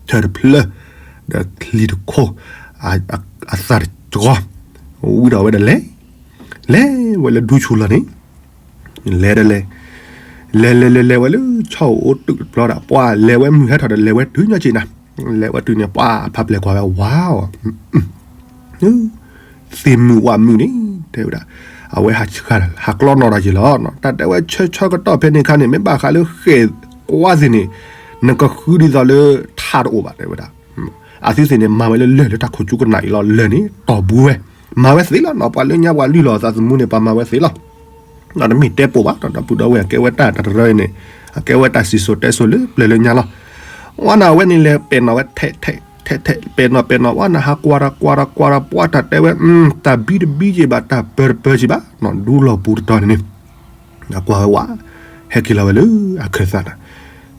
တဘ့ၣ် ထၢၣ်တဖျၢၣ် ဒီးချံတခိၣ် အသၣ်တကီ ဝံၤဒီးဝဲဒီးလဲၤ လဲၤဝဲလၢဒူဆူၣ်လီၢ်န့ၣ် လဲၤဒီးလဲၤ လဲၤလဲၤလဲၤလဲၤဝဲလၢဆီအိၣ်တုးတဘျီဒီး ပှၤလဲၤဝဲမုၢ်ဟဲထီၣ်ဒီးလဲၤဝဲတုၤညီက့ၤနၤ, လဲၤဝဲတုၤန့ၣ် ပှၤဖးပျဲၢ်ကွၢ်ဝဲဝါအီၤ သ့ၣ်မုၣ်ဝၣ်မုၣ်န့ၣ် တဲဝဲဒၣ် အဝဲဟးဆှါဟးကျီနီၢ်ဒီးက့ၤလီၤ, တၢ်တဲဝဲဆၢဆၢကတီၢ်ဖဲန့ၣ်အခါန့ၣ် မ့ၢ်ဘၣ်ဃးလၢဃဲၣ်ကွၢ်သ့ၣ်န့ၣ် နကဃုဒ်သိးလၢထးတအိၣ်ဘၣ် တဲဝဲဒၣ်, အသုသ့ၣ်န့ၣ် မၤဝဲလၢလၢၢ်လၢတၢ်ခိၣ်ကၠူကနၣ်အံၤလီၤ လၢၢ်န့ၣ် တီၢ်ဘူးဝဲ, မၤဝဲသ့လီၤနီၤ ပှၤလၢညါပှၤလုၢ်လီၤအသးသမူန့ၣ် ပှၤမၤဝဲသ့လီၤ ဒီးတမ့ၢ်တဲပိာ်ဘၣ် ဒီပုၢ်ဒီဝဲၢ် အကဲဝဲတၢ်တရၢအံၤန့ၣ် အကဲဝဲတၢ်စံၣ်စိၤတဲစိၤလၢပျၢၤလၢညါလီၤ. ဝဲန့ၣ်ဝဲန့ၣ်လဲၤပဲာ်နီၣ်ဝဲထဲးထဲးထဲး ပဲာ်နီၣ်ပဲာ်နီၣ် ဝဲန့ၣ်ဟးကွၢ်ဒီးကွၢ်ဒီးကွၢ်ဒီး ပှၤတၢ်တဲဝဲ တၢ်ဘံတဘံက့ၤဘၣ် တၢ်ပၢတပၢက့ၤဘၣ် ဒူလီၢ်ပူၤတတီၤန့ၣ်န့ၣ် အကွၢ်ဝဲဝဲ ဟဲက့ၤလီၤဝဲလၢအခၢၣ်သးန့ၣ်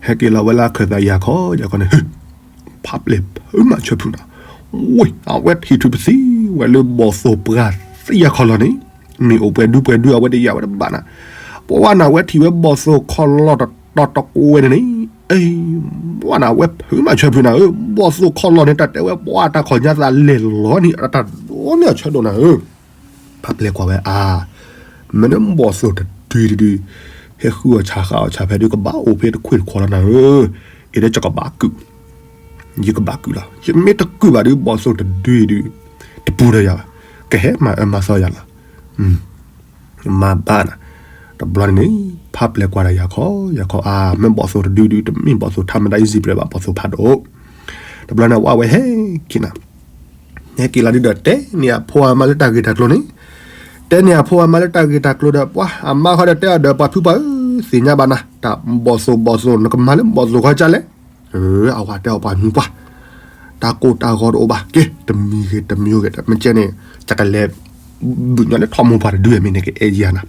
ဟဲက့ၤလီၤဝဲလၢအခၢၣ်သးယၤခီယၤခီန့ၣ် ဖးပျဲၢ်ဖုးမးဆၢဖုးနၤ, ဝ့ၢ် အဝဲထံၣ်ထူၣ်ပသံဝဲလၢဘီၣ်သိၣ်ပှၢ်သ့ၣ်ယၤခီလီၤန့ၣ်, မ့ၢ်အိၣ်ပှဲၤဒုပှဲၤဒု အဝဲတယာ်ဝဲတဘၣ်နၤ, ပဝဲနၤဝဲထံၣ်ဝဲဘီၣ်သိၣ်ခီလီၤတတီၤတကွဲန့ၣ်န့ၣ်, အ့ ဝဲနၤဝဲဖုးမးဆၢဖုးနၤဧၢ, ဘီၣ်သိၣ်ခီလီၤန့ၣ် တၢ်တဲဝဲပှၤတၢ်ခီၣ်ညါသးလဲၤလီၤန့ၣ် အတၢ်ဒိးန့ၢ်အဆၢဒိၣ်နၤဧၢ ဖးပျဲၢ်ကွၢ်ဝဲအါ, မ့ၢ်နဘီၣ်သိၣ်တဒုတဒု, ဟဲဃုအီၣ်ဆၣ်ဃးအီၣ်ဆၣ်ဖဲဒုကဘၣ်အိၣ်ဖဲတခွ့ၣ်တခီလီၤနၤဧၢ, အ့ၣ်ဒီးယကဘၣ်ကုၢ်, ယကဘၣ်ကုၢ်လီၤ, ယမ့ၢ်တကုၢ်ဘၣ်ဒုးဘီၣ်သိၣ်တဒုဒု, တပူၤဒီးယၤဘၣ်, ကဟဲမၤအၢမၤသီယၤလီၤ မၤဘၣ်နၤ, တဘျီန့ၣ်န့ၣ်, ဖးပျဲၢ်ကွၢ်ဒီးယၤခီ, ယၤခီအါ, မ့ၢ်ဘီၣ်သိၣ်တဒုဒုး တမ့ၢ်ဘီၣ်သိၣ်ထးမတၤအံၤစံးပျဲၢ်ဘၣ် ဘီၣ်သိၣ်ဖးဒိၣ်, တဘျီန့ၣ်ဝဲဝဲဟဲက့ၤနၤ, ဟဲက့ၤလီၤဒုးဒီးတဲန့ၢ်အဖိအမါလၢတၢ်ဂ့ၢ်တၢ်ကျိၤန့ၣ်, တဲန့ၢ်အဖိအမါလၢတၢ်ဂ့ၢ်တၢ်ကျိၤဒီး ပှၤအမါဃီဒီးတဲအီၤဒီး ပှၤဖုပှၢ်ဧၢ, သ့ၣ်ညါဘၣ်နၤ, တၢ်ဘီၣ်သိၣ်ဘီၣ်သိၣ် နကမၤလၢဘီၣ်သိၣ်ခီကလဲၣ် အဝဲတဲအီၤပှၤမုၢ်ပှၢ်, တၢ်ကိၢ်တၢ်ဂီၤတအိၣ်ဘၣ်, ကဲ တမံၤဂ့ၤ တမံၤဂ့ၤ မ့ၢ်ကဲန့ၣ်, ယကလဲၤ ဘုၣ်ညီလၢထီၣ်မိၢ်ပှၢ်တဒုမ့ၢ်န့ၣ် ကအဲၣ်ယၤနၤ,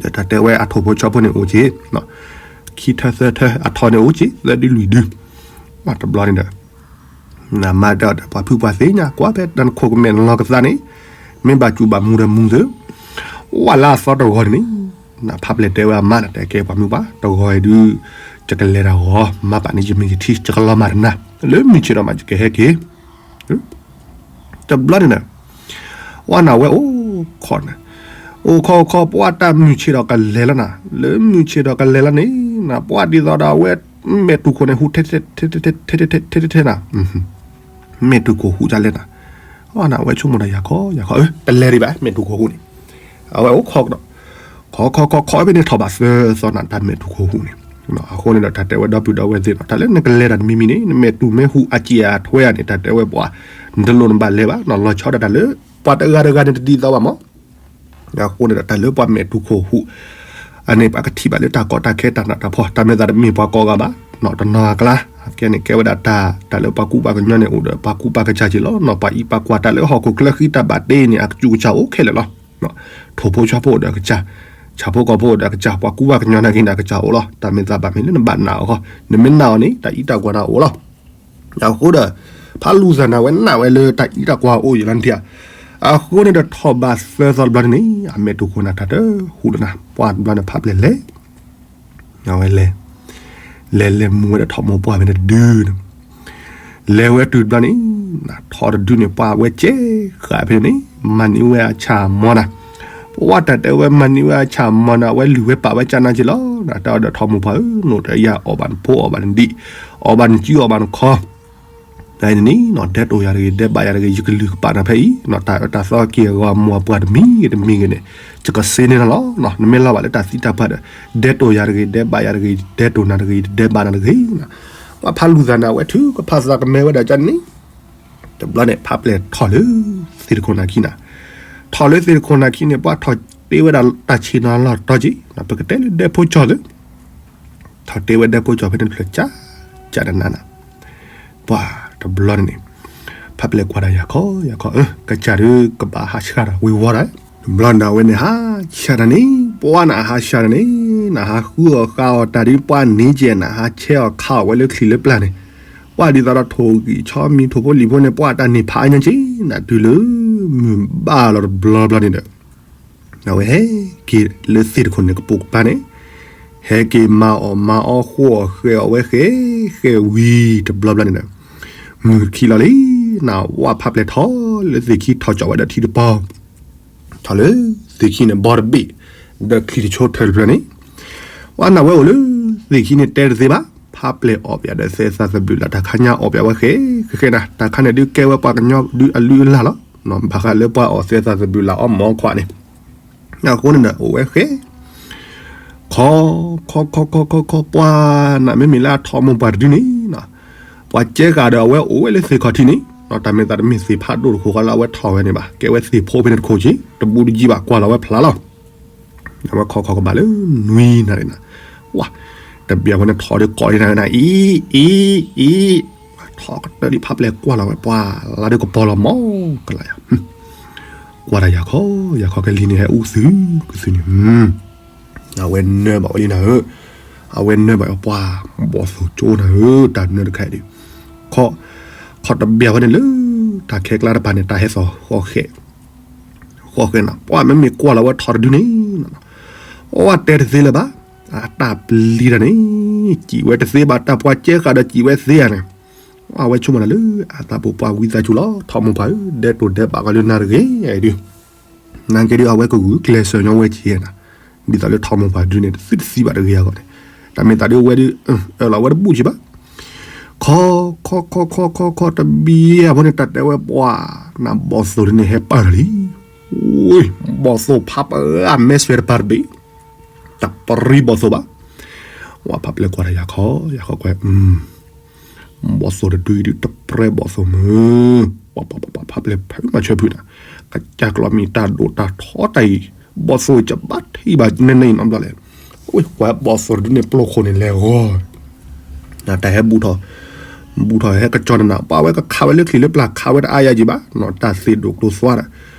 ဒီးတၢ်တဲဝဲအထိၣ်ဖိဆီဖိန့ၣ်အိၣ်က့ၤ, ခံထၢသၢထၢ အထီန့ၣ်အိၣ်က့ၤ သၢဒုလွံၢ်ဒု, တဘျီန့ၣ်ဒီး နမါတဲအီၤဒီး ပှၤဖုပှၢ်သ့ၣ်ညါ ကွၢ်ဖဲတၢ်နခိၣ်ကမဲာ်နလီၤကသါန့ၣ်, မ့ၢ်ဘၣ်စူၣ်ဘၣ်မူဒီးမူသ့, ဝဲလၢအသီတဂီၤန့ၣ်န့ၣ်, နဖးပျဲၢ်တဲဝဲအမါန့ၣ် တဲကဲပှၤမုၢ်ပှၢ် တဂီၤအံၤဒုး, ယကလဲၤတၢ်ဂီၤ မၤဘၣ်န့ၣ် ယမ့ၢ်ယထံ ယကလီၤမၢ်တနၤ, လၢမုၢ်ဆ့ၣ်ဒီးမး ယကဟဲက့ၤ တဘျီန့ၣ်ဒီး, ဝဲနၤဝဲအိၣ်ခီန့ၣ်, အိၣ်ခီအိၣ်ခီ ပှၤတၢ်မုၢ်ဆ့ၣ်ဒီးကလဲၤလီၤနၤ, လၢမုၢ်ဆ့ၣ်ဒီးကလဲၤလီၤန့ၣ်, နပှၤဒ်သိးဒီးအဝဲ မဲာ်တူၢ်ခိၣ်န့ၣ် ဟူး ထဲထဲထဲထဲနၤ, မဲာ်တူၢ်ခိၣ်ဟူးဒ်လဲၣ်နၤ, အဝဲဆိကမိၣ်ဒီးယၤခီ ယၤခီ တလဲၤဒံးဘၣ် မဲာ်တူၢ်ခိၣ်ဟူးန့ၣ်, အဝဲအိၣ်ခီကဒီး, ခီခီခီခီဖဲန့ၣ် ထီၣ်ဘၣ်သၢသီနၤ တၢ်မဲာ်တူၢ်ခိၣ်ဟူးန့ၣ်, အဃိန့ၣ်ဒီး တၢ်တဲဝဲဒီပုၢ်ဒီဝဲၢ်သ့ၣ်ဒီး တၢ်လၢနကလဲၤတၢ်တမံၤမံၤန့ၣ် နမဲာ်တူၢ်မ့ၢ်ဟူးအစ့ၣ်အထွဲဧါန့ၣ် တၢ်တဲဝဲပှၤ, နတလိၣ်နဘၣ်လဲၤဘၣ်နီၤ လီၤဆီဒၣ်တၢ်လၢ ပှၤတဂၤတဂၤန့ၣ်တဒ်သိးဘၣ်မး အဃိန့ၣ်ဒီး တၢ်လၢပှၤမဲာ်တူၢ်ခိၣ်ဟူး အန့ၣ် ပှၤကထံၣ်ဘၣ်လၢတၢ်ကီတၢ်ခဲတၢ်နးတၢ်ဖှီၣ် တၢ်မဲာ်သးတမ့ၢ်ပှၤကိးဂၤဘၣ် နီၢ်တနီၤအကျါ, ကဲန့ၣ်ကဲဝဲဒၣ်တၢ် တၢ်လၢပှၤကူပှၤကညီန့ၣ်အိၣ်ဒီး ပှၤကူပှၤကစၢ်က့ၤလီၤ. နီၢ်ပှၤအံၤပှၤကွၢ်တၢ်လၢဟီၣ်ခိၣ်ချၢဃံတၢ်ဘၣ်တ့န့ၣ် အကစူၢ်ကစၢ်အိၣ်ခဲလၢာ်လီၤ. ထိၣ်ဖိဆီဖိအိၣ်ဒီးအကစၢ်, ဆၣ်ဖိကီၢ်ဖိအိၣ်ဒီးအကစၢ်, ပှၤကူပှၤကညီနာ်က့န့ၣ် အကစၢ်အိၣ်လီၤ. တၢ်မဲာ်သးဘၣ်မ့ၢ်လၢနဘၣ်နာ်အီၤဃီ, နမ့ၢ်နာ်အီၤန့ၣ် တၢ်အံးတၢ်ကွၢ်နၤအိၣ်လီၤ. အဃိဒီး ဖးလူၤသးနၤဝဲနာ်ဝဲလၢတၢ်အံးတၢ်ကွၢ်အိၣ်ယံၤလီၤနထံၣ်ဧါ. အဃိန့ၣ်ဒီး ထီၣ်ဘးသၢသီတဘျီန့ၣ်န့ၣ် အမဲာ်တူၢ်ခိၣ်နၤတၢ်တဟူးလၢၤနၤ, ပှၤတဘျီန့ၣ် ဖးပျဲၢ်လဲၤ အဝဲလဲၤ, လဲၤလဲၤမူဝဲဒီးထီၣ်မိၢ်ပှၢ်ဖဲန့ၣ်တဒုန့ၣ်, လဲၤဝဲတုၤတဘျီန့ၣ်, ထီၣ်တဒုန့ၣ် ပှၤဝဲကဲဃာ်ဖဲန့ၣ်န့ၣ်, မၤန့ၢ်ဝဲအဆၣ်မီၤနၤ, ပဝဲတၢ်တဲဝဲမၤန့ၢ်ဝဲအဆၣ်မီၤနၤ အဝဲလုၢ်ဝဲပာ်ဝဲကၢ်နၤက့ၤလီၤ. တၢ်တဲအီၤဒီးထီၣ်မိၢ်ပှၢ်ဧၢ, နအိၣ်တယၢ်အီၣ်ဘၣ်နဖိအီၣ်ဘၣ်နဒံး, အီၣ်ဘၣ်နစုအီၣ်ဘၣ်နခီ န့ၣ်န့ၣ် ဒဲတိၢ်ယၤတဂ့ၤ ဒဲဘးယၤတဂ့ၤ ယကလုၢ်ကပာ်နၤဖဲအံၤ, တၢ်အၢတၢ်သီက့ၤအဂီၤအမိၢ်အပှၢ်တမံၤဂ့ၤတမံၤဂ့ၤန့ၣ်, ယကစ့န့ၢ်နၤလီၤ. နမ့ၢ်လီၤဘၣ်လၢတၢ်သံတၢ်ပှၢ်ဒီး, ဒဲတိၢ်ယၤတဂ့ၤ ဒဲဘးယၤတဂ့ၤ ဒဲတိၢ်နၤတဂ့ၤ ဒဲဘးနၤတဂ့ၤ, ပှၤဖးလူၤသးနၤဝဲထုကဖၣ်သးကမဲဝဲဒၣ်ကန့ၣ်, တဘျီန့ၣ် ဖးပျဲၢ်ထီၣ်လၢသ့ၣ်တခိၣ်နၤခံနၤ, ထီၣ်လၢသ့ၣ်တခိၣ်နၤခံန့ၣ် ပှၤထီၣ်တ့ဝဲဒၣ်တၢ်ဆ့ၣ်နီၤလီၢ်တတီၤက့ၤ, ပကတဲလၢဒဲဖိကၠီၣ်သ့ၣ် ထီၣ်တ့ဝဲဒဲဖိကၠီၣ်ဖဲန့ၣ်တဖျၢၣ်ကၠၢ်ကၠၢ်နးနး, ပှၤတဘျီန့ၣ်န့ၣ်, ဖးပျဲၢ်ကွၢ်ဒီးယၤခီယၤခီ, ကစၢ်ဒုးကဘၣ်ဟးဆှၣ်ဒီးဝ့ၤဝီဒီး, တဘျီနၤဝဲန့ၣ် ဟးဆှၣ်တၢ်န့ၣ်, ပှၤနဟးဆှၣ်တၢ်န့ၣ်, နဟးဃုအီၣ်ဃုအီတၢ်ဒ်ပှၤန့ၣ်ကဲ နဟးဆဲးအီၣ်ခးအီၣ်ဝဲလၢချံးလၢပျၢ်န့ၣ်, ပှၢ်ဒ်သိးဒီးထိၣ်ဂံၢ်ဆီမံၤထိၣ်ဖိလံၣ်ဖိန့ၣ် ပှၢ်တၢ်န့ၢ်ဖးအါညါက့ၤနၤ တုၤလၢမုၢ်ဘၣ်လီၤတဘျီဘျီန့ၣ်ဒီး အဝဲဟဲက့ၤလၢသ့ၣ်တခိၣ်န့ၣ်ကပိာ်ကပၤန့ၣ် ဟဲက့ၤမၤအီၣ်မၤအီဃိအီၣ်ဃဲးအီၣ်ဝဲဃဲးဃဲးဝံၤတဘျီဘျီန့ၣ်ဒီး မုၢ်ခံလီၤလံ နဝဲဖးပျဲၢ်ထီၣ်လၢသ့ၣ်ခံထီၣ်ကၠီၣ်ဝဲဒီးထံတပီၤ ထီၣ်လၢသ့ၣ်ခံန့ၣ်ဘီတဘ့ၣ် ဒီးချံတဆိထၢတဖျၢၣ်န့ၣ် ပှၢ်နဝဲအိၣ်လၢသ့ၣ်ခံန့ၣ်တဲတသ့ဘၣ် ဖးပျဲၢ်အီၣ်ပၠးဒီးသဲသးသဘျုးလၢ်တၢ်ခါညါအီၣ်ပၠးဝဲဃဲးဃဲးဃဲးနၤ တၢ်ခါန့ၣ်ဒုးကဲဝဲပှၤကညီဒုးအလုၢ်အလၢ်လီၤ ဘၣ်ဃးလၢပှၤအီၣ်သဲသးသဘျုးလၢ်အီၣ်မီခွါန့ၣ် အဃိန့ၣ်ဒီးအိၣ်ဝဲဃဲး ခီ ခီ ခီ ခီ ခီ ခီ ပှၢ်နမ့မ့ၢ်လၢအထီၣ်မိၢ်ပှၢ်တဒုန့ၣ် ပှၤကဲဃာ်ဒီးအဝဲအိၣ်ဝဲလၢသ့ၣ်ခီၣ်ထံးန့ၣ် တၢ်မ့ၢ်သးတမ့ၢ်သ့ၣ်ဖးဒိၣ်တခိၣ်ဃီလၢအဝဲထီၣ်ဝဲန့ၣ်ဘၣ် ကဲဝဲသ့ၣ်ဖိဖဲန့ၣ်တခိၣ်က့ တဘူးတယံၤဘၣ်ကွၢ်လီၤဝဲဖျါလီၤ အဝဲခီခီကဘၣ်လၢနွံနၤန့ၣ်နၤ ဝါ တဘျီဝဲန့ၣ်ထီၣ်ဒီးကိးဒ်နၤဝဲနၤ အံၤ အံၤ အံၤ ထီၣ်ကတၢၢ်ဒ်ဖးပျဲၢ်ကွၢ်လီၤဝဲပှၢ် လါဒုးကပီၤလီၤမီၢ်ကလးယၤ ကွၢ်တၢ်ယၤခီ ယၤခီကလံၤန့ၣ်ဟဲအူသုကသုန့ၣ် အဝဲနၢဘၣ်ဝဲလံနၤဧၢ, အဝဲနၢဘၣ်ဝဲပှၢ် ဘီၣ်သိၣ်ကၠိနၤဧၢ, တၢ်နၢတခါအံၤဒီး ခီ ခီတဘျီဝဲန့ၣ်လၢ တၢ်ခဲကျါတပၤန့ၣ် တၢ်ဟဲသီၣ်ဃီဃဲး, ဃီဃဲးနၤ ပှၢ်မ့မ့ၢ်ကွၢ်လီၤဝဲထီၣ်တဒုန့ၣ် အဝဲတဲတသ့လၢၤဘၣ်, အတၢ်ပျံၤတၢ်န့ၣ် စံးဝဲတသ့ဘၣ် တၢ်ပှၤကဲဃာ်ဒီးစံးဝဲသ့ဧါန့ၣ်, အဝဲဆိကမိၣ်နၤလၢ အသးပူၤပှၢ်ဝံသးစူၤလီၤ ထီၣ်မိၢ်ပှၢ်ဧၢ, ဒဲးတိၢ်ဒဲးဘးကီၤလၢနၤတဂ့ၤဒုး နကဲဒုးအဝဲကဂုာ်ကျဲးစၢးညီဝဲက့ၤနၤ, ဒ်သိးလၢထီၣ်မိၢ်ပှၢ်ဒုးန့ၣ် တသုတသံဘၣ်တဂ့ၤအဂီၢ်န့ၣ်, တၢ်မ့ၢ်သးဒုးဝဲဒုး အၢၣ်လီၤဝဲတဘူၣ်က့ၤဘၣ်, ခီ ခီ ခီ ခီ ခီ ခီ တဘျီအဖီန့ၣ် တၢ်တဲဝဲပှၢ် နဘီၣ်သိၣ်ဒုးန့ၣ်ဟဲပာ်လီၤလံ, ဝ့ၢ် ဘီၣ်သိၣ်ဖးပှၢ်အမဲာ်ဆွဲတပၤတဘ့ၣ်, တပရံဘီၣ်သိၣ်ဘၣ်, ဝဲဖးပျဲၢ်ကွၢ်တၢ်ယၤခီ ယၤခီကွဲ ဘီၣ်သိၣ်တဒုအံၤဒုးတပရံဘီၣ်သိၣ်မုၢ်, ပှၤပှၤပှၤပှၤဖးပျဲၢ်ဖုးမၤဆၢဖုးနၤ, ကစၢ်ကျီမံၤတၢ်ဒိၣ်တၢ်ထီတၢ်အံၤ, ဘီၣ်သိၣ်အံၤကဘၣ်ထံၣ်ဘၣ်နဲန့ၣ်နီတဘျီလဲၣ်, ဝ့ၢ်ကွၢ်ဘီၣ်သိၣ်တဒုန့ၣ်ပျိၢ်ခိၣ်န့ၣ်လဲၤဂီၤ နတၢ်ဟဲဘူးထီၣ်, ဘူးထီၣ်ဟဲကစီၤနနၤ ပှၤဝဲကခးဝဲလၢချံးလၢပျၢ်ခးဝဲတအါယၤက့ၤဘၣ်, တၢ်သ့ၣ်ဒိၣ်ကျိၤသွါဒီး,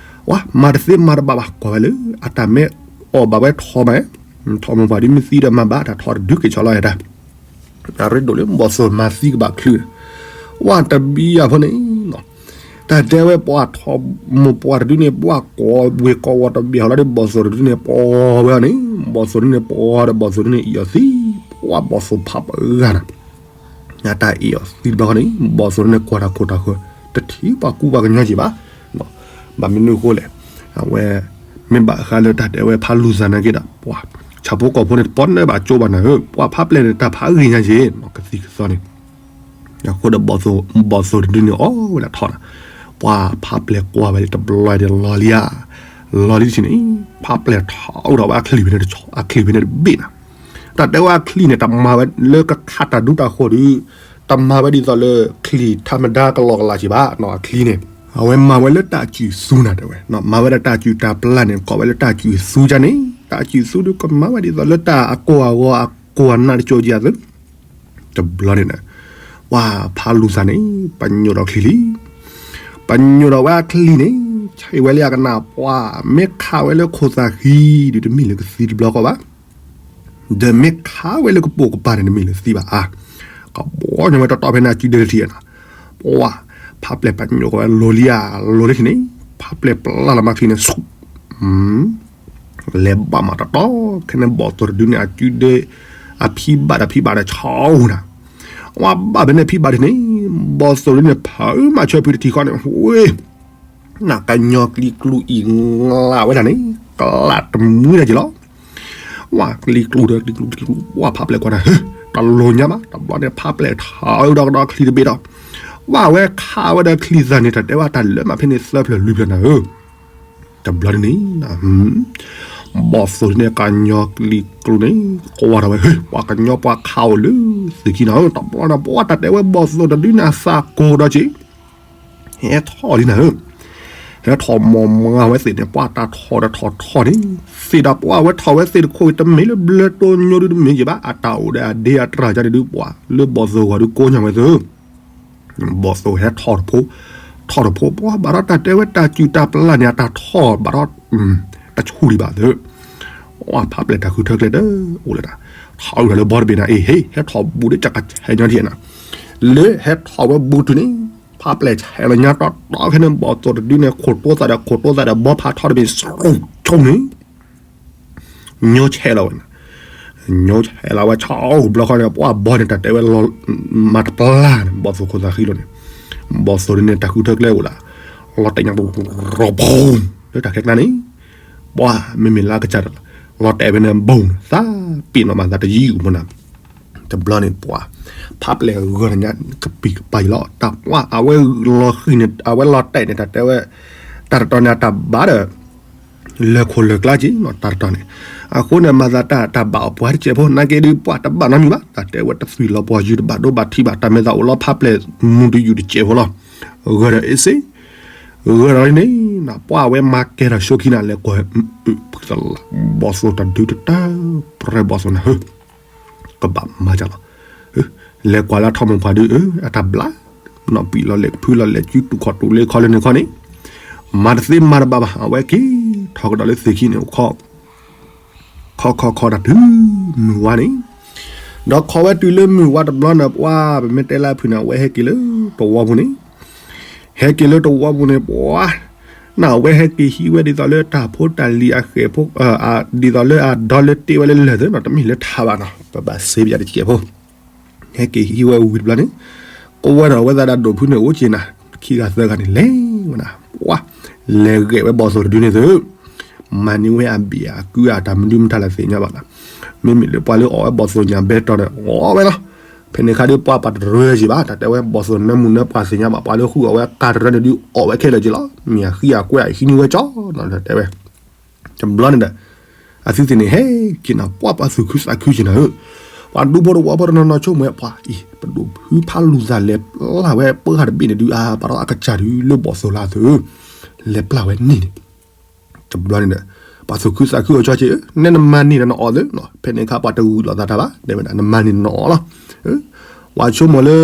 ဝဲမၤတသ့မၤတဘၣ်ဘၣ် ကွၢ်ဝဲလၢ အတၢ်မ့ၢ်အီၣ်ဘၣ်ဝဲထီၣ်မး, ထီၣ်မိၢ်ပှၢ်ဒုးမ့ၢ်သံဒီးမၤဘၣ်တၢ်ထီၣ်တဒုက့ၤဆီလီၤယၤတၢ် အရ့ဒိၣ်လၢဘီၣ်သိၣ်မၤသံကဘၣ်ချုး, ဝဲတဘျီအဖီန့ၣ် တၢ်တဲဝဲပှၤထီၣ်မိၢ်ပှၢ်တဒုန့ၣ် ပှၤကိးဝ့ၤကိးဝီၤတဘျီလီၤဒီး ဘီၣ်သိၣ်တဒုန့ၣ် ပီဝဲအီၤန့ၣ်, ဘီၣ်သိၣ်တဒုန့ၣ်ပီဒီး ဘီၣ်သိၣ်တဒုန့ၣ်အံၤအီၤသံ, ပှၢ်ဘီၣ်သိၣ်ဖးပှၢ်ဂၤနၤ တၢ်အံၤအီၤသံတဘျီဃီန့ၣ် ဘီၣ်သိၣ်တဒုန့ၣ်ကွၢ်တၢ်ခိၣ်တၢ်ဃၢၤ တထံၣ်ပှၤကူပှၤကညီက့ၤဘၣ်, ဘၣ်မနုၤအဃိလဲၣ်, အဝဲ မ့ၢ်ဘၣ်ဃးလၢတၢ်တဲဝဲဖးလူၤသးနာ်က့ဒီး ပှၤ ဆၣ်ဖိကီၢ်ဖိန့ၣ် တပီၢ်နၢဘၣ်ကၠိဘၣ်နၤဧၢ, ပှၤဖးပျဲၢ်န့ၣ် တၢ်ဖးဂ့ၤညါက့ၤ ကသံၣ်ကသီန့ၣ် အဃိဒီး ဘီၣ်သိၣ်တဒုန့ၣ်အီၣ်ဝဲဒၣ်ထီၣ်နၤ, ပှၤဖးပျဲၢ်ကွၢ်ဝဲလံတဘျီဒီးလီၤလံဧါ, လီၤလံတထံၣ်န့ၣ် ဖးပျဲၢ်ထီၣ်အိၣ်ထီၣ်ဝဲအချံၣ်ဖဲန့ၣ်တဆီ အချံၣ်ဖဲန့ၣ်တဘ့ၣ်နၤ, တၢ်တဲဝဲအချံၣ်န့ၣ် တမၤဝဲလၢကခးတၢ်ဒူတၢ်ဃိၣ်ဒီး တမၤဝဲဒ်သိးလၢချံၣ်ထးမဒါကလီကလးက့ၤဘၣ်နီၤ, အချံၣ်န့ၣ် အဝဲမၤဝဲလၢတၢ်စုၣ်သူနၤတဲဝဲ, မၤဝဲဒၣ်တၢ်စုၣ်တၢ်ပျၢ်န့ၣ် ကိးဝဲလၢတၢ်စုၣ်သူကန့ၣ်, တၢ်စုၣ်သူဒီးကမၤဝဲဒ်သိးလၢတၢ်အကိၢ်အဂီၤအကိၢ်အနၢ်တကၠိက့ၤအသိး တဘျီန့ၣ်ဒီး ပှၤဖးလူၤသးန့ၣ် ပညိၣ်ဒီးချံၣ်လံ, ပညိၣ်ဒီးဝဲအချံၣ်န့ၣ် ဆံးဝဲလၢအကနၣ်ပှၤ မ့ၢ်ခးဝဲလၢခိၣ်သၣ်ဃံဒီးတမ့ၢ်လၢကသံတဘျီဃီဘၣ်, ဒီးမ့ၢ်ခးဝဲလၢကပိာ်ကပၤန့ၣ် တမ့ၢ်လၢသံဘၣ်ဧါ, ကဘီညီဝဲတီတီဖဲန့ၣ်အစုဒဲတထံၣ်ဧါနၤ, ပှၤ ဖးပျဲၢ်ပညိၣ်ဃီဝဲလီၤလံဧါ, လီၤလံန့ၣ် ဖးပျဲၢ်ပျၢ်လီၤမးချံၣ်န့ၣ် ဆူ လဲၤဘၣ်မးတီတီ ခဲန့ၣ်ဘီၣ်သိၣ်တဒုန့ၣ် အစုဒဲ အဖံဘၣ်ဒီးဖံဘၣ်ဒီးဆီနၤ, ဝဲဘၣ်ဖဲန့ၣ်ဖံဘၣ်ဒ်န့ၣ် ဘီၣ်သိၣ်တဒုန့ၣ် ဖုးမၤဆၢဖုးတထံၣ်ဃီန့ၣ် ဝ့ၢ် နကညီကျံကျူအံၤ ငလးဝဲဒၣ်န့ၣ် ကလးတမုာ်ဒၣ်က့ၤလီၤ, ဝဲကျံကျူဒီးကျံကျူကျံကျူ ဝဲဖးပျဲၢ်ကွၢ်နၤဧၢ, တလိၣ်ညါဘၣ် တဘျီန့ၣ် ဖးပျဲၢ်ထီၣ်ဒီးကဒီးချံၣ်တဘ့ၣ်ဒီး ဝဲဝဲခးဝဲဒီးချံၣ်သၣ်န့ၣ် တၢ်တဲဝဲတၢ်လၢမးဖဲန့ၣ်သၢဖျၢၣ်လွံၢ်ဖျၢၣ်နၤဧၢ တဘျီန့ၣ် ဘီၣ်သိၣ်န့ၣ် ကညီကျံကျူန့ၣ် ကွၢ်ထီၣ်ဝဲ ဟ့ၣ် ပှၤကညီပှၤခးအိၣ်လၢ သုးခံနၤဧၢ, တဘျီန့ၣ် ပှၤတၢ်တဲဝဲဘီၣ်သိၣ်တဒုန့ၣ် အသးကိၢ်ဒီးက့ၤ ဟဲထီၣ်လံနၤဧၢ, ဟဲထီၣ်မီၢ်မီၢ်ဝဲသ့ၣ်န့ၣ် ပှၤတၢ်ထီၣ်ဒီးထီၣ်ထီၣ်န့ၣ် သ့ၣ်ဒီးပှၤဝဲထီၣ်ဝဲသ့ၣ်တခိၣ်အံၤ တမ့ၢ်လၢဘျၢတိၢ်ညိဒုတမ့ၢ်က့ၤဘၣ်, အတၢ်အိၣ်ဒီးအဒ့အတြၢ်ကန့ၣ်ဒု ပှၤလၢဘီၣ်သိၣ်ဂီၤဒုကိးညါဝဲသ့ၣ် ဘီၣ်သိၣ်ဟဲထီၣ်တဖိ, ထီၣ်တဖိ ပှၤဘၣ်ဒီးတၢ်တဲဝဲတၢ်စုၣ်တၢ်ပျၢ်န့ၣ် အတၢ်ထီၣ်ဘၣ်ဒီး တဆူၣ်လံဘၣ်သ့ၣ်, ဝဲဖးပျဲၢ်တၢ်ဃုထၢကျဲဒီး အိၣ်လၢတၢ် ထီၣ်အိၣ်ဒီးလၢဘီတဘ့ၣ်နၤ အ့ၣ် ဟ့ၣ် ဟဲထီၣ်ဘူးဒီးကကဆဲးညီထံၣ်နၤ, လၢဟဲထီၣ်ဝဲဘူးတုၤန့ၣ်, ဖးပျဲၢ်ဆဲးလီၤညါတီတီခဲန့ၣ် ဘီၣ်သိၣ်တဒုန့ၣ် ခိၣ်တိသးဒီးခိၣ်တိသးဒီး ဘီဖးထီတဘ့ၣ် ဆူၣ်ဆိန့ၣ် ညိဆဲးလီၤဝဲန့ၣ်, ညိဆဲးလီၤဝဲဆူၣ်တဘျီဃီန့ၣ် ပှၢ်ဘီန့ၣ် တၢ်တဲဝဲလီၤမၤတပျၢ်န့ၣ် ဘီၣ်သိၣ်ခိၣ်သးဃံလီၤန့ၣ်, ဘီၣ်သိၣ်ဒုန့ၣ် တၢ်ဃုထၢကျဲအိၣ်လၢ လီၤတဲာ်ညါ ရီၣ်ဖူ လၢတၢ်ခဲကျါန့ၣ်, ပှၢ်မ့မ့ၢ်လၢအကစၢ်တၢ် လီၤတဲာ်ဝဲန့ၣ် ဘီၣ်န့ၣ် သးပ့ၤနီၣ်မၤသးတယံာ်အိၣ်မနၤ, တဘျီန့ၣ်ပှၢ် ဖးပျဲၢ်ဂၢၢ်တညါ ကပံာ်ကပၤယံၤလီၤ တၢ်ပှၢ် အဝဲလီၤဃံၤန့ၣ် အဝဲလီၤတဲာ်န့ၣ် တၢ်တဲဝဲ တၢ်တတီၤန့ၣ် အတၢ်ဘၣ်ဒီး လၢၢ်ခိၣ်လၢၢ်ကျါက့ၤနီၤ တၢ်တတီၤန့ၣ်, အဃိန့ၣ် မၤသးတၢ်တၢ်ဘၣ်အီၤပှၤတစဲးဖိ နာ်က့ဒုးပှၢ်တဘၣ်နီတမံၤဘၣ် တၢ်တဲဝဲတသွံၣ်လီၤပှီၢ်ယုၢ်တဘၣ်ဒိဘၣ်ထံးဘၣ် တၢ်မဲာ်သးအိၣ်လီၤဖးပျဲၢ်မုၢ်တယုၢ်တစဲးဖိလီၤ, ဂၢၢ်ဒီးအ့ၣ်စ့ ဂၢၢ်ဒီးန့ၣ် ပှၢ်ဝဲမၤကဲထီၣ်ဆိခံနၤ လဲၤကွၢ် ဖုသလး ဘီၣ်သိၣ်တဒုတတၢ် ပြၢဘီၣ်သိၣ်နၤဧၢ ကဘၣ်မၤကလီၤ, လဲၤကွၢ်လၢထီၣ်မိၢ်ပှၢ်ဒု အတၢ်ဘျါ နီၢ်ပံာ်လီၤလဲၤဖုလီၤလဲၤစုတူၢ်ခီၣ်တူၢ်လ့ခီလၢန့ၣ်ခီန့ၣ်, မၤတသ့မၤတဘၣ်ဘၣ် အဝဲက့ၤထီၣ်ကဒီးလၢသ့ၣ်ခံန့ၣ် ခီခီခီတၢ်တုၤမုၢ်ဝါန့ၣ်, ဒီးခီဝဲတုၤလၢမုၢ်ဝါတဘျီန့ၣ် ပှၢ်ပမ့ၢ်တဲလၢဖုန့ၣ် အဝဲဟဲက့ၤလၢတဝီပူၤန့ၣ်, ဟဲက့ၤလၢတဝီပူၤန့ၣ် ပှၢ် နအဝဲဟဲက့ၤဟံးဝဲဒ်သိးလၢတၢ်ဖိတၢ်လံၤအဃဲၤဖိ, ဒ်သိးလၢအဒီလၢတ့ဝဲလၢလၢၢ်သ့နီၤ တမ့ၢ်လၢထးဘၣ်နီၤ ပဘၣ်စ့ပယၤတစဲးဖိ, ဟဲက့ၤဟံးဝဲဝံၤတဘျီန့ၣ်, ကဝဲဒီးအဝဲသးဒီးဒိၣ်ဖုန့ၣ်အိၣ်က့ၤနၤ ခံဂၤသၢဂၤန့ၣ် လဲၤဝဲနၤ, ပှၢ် လဲၤဂဲၤဝဲဘီၣ်သိၣ်တဒုန့ၣ်သု, မၤန့ၢ်ဝဲအဘ့ၣ်အကုအတၢ်မနုၤမတၤလဲၣ်သ့ၣ်ညါဘၣ်နီၤ, မ့မ့ၢ်လၢပှၤလၢအီၣ်ဝဲဘီၣ်သိၣ်ညၣ်ဘဲတီၤန့ၣ် အီၣ်ဝဲလီၤ, ဖဲန့ၣ်အခါဒုးပှၢ်ပှၤတရၢက့ၤဘၣ် တၢ်တဲဝဲဘီၣ်သိၣ်နၢမူနၢပှၢ်သ့ၣ်ညါဘၣ် ပှၤလၢဃုအီၣ်ဝဲအကါတရၢန့ၣ်ဒုးအီၣ်ဝဲခဲလၢာ်က့ၤလီၤ, မ့ၢ်အဃံအကွဲအဟံးန့ၢ်ဝဲကၠီနီၤ တဲဝဲ တဘျီန့ၣ်ဒီး အသုသ့ၣ်န့ၣ်ဟဲက့ၤနၤ ပှၢ်ပှၤသူၣ်ခုသးခုက့ၤနၤဧၢ, ပှၤဒူဖိတဝီဖိတနီၤနီၤဆိကမိၣ်ဝဲပှၤအံၤ ပဒိၣ်ဖုဖးလူၤသးလဲၤပျၢ်ဝဲပှၢ်တဘ့ၣ်န့ၣ်ဒုး အါ ဘၣ်ဒီးအကစၢ်ဒုးလၢဘီၣ်သိၣ်လၢသု လဲၤပျၢ်ဝဲန့ၣ်န့ၣ်, တဘျီန့ၣ်ဒီး ပှၤသူၣ်ခုသးခုအီၤကၠီက့ၤဧၢ နဲနမၤန့ၢ်ဒီးနအီၣ်သုနီၤ ဖဲန့ၣ်အခါပှၤတဂုာ်လိာ်သးတၢ်ဘၣ် တဲဝဲဒၣ် နမၤန့ၢ်ဒီးနအီၣ်လီၤ, ပှၤဆိကမိၣ်လၢ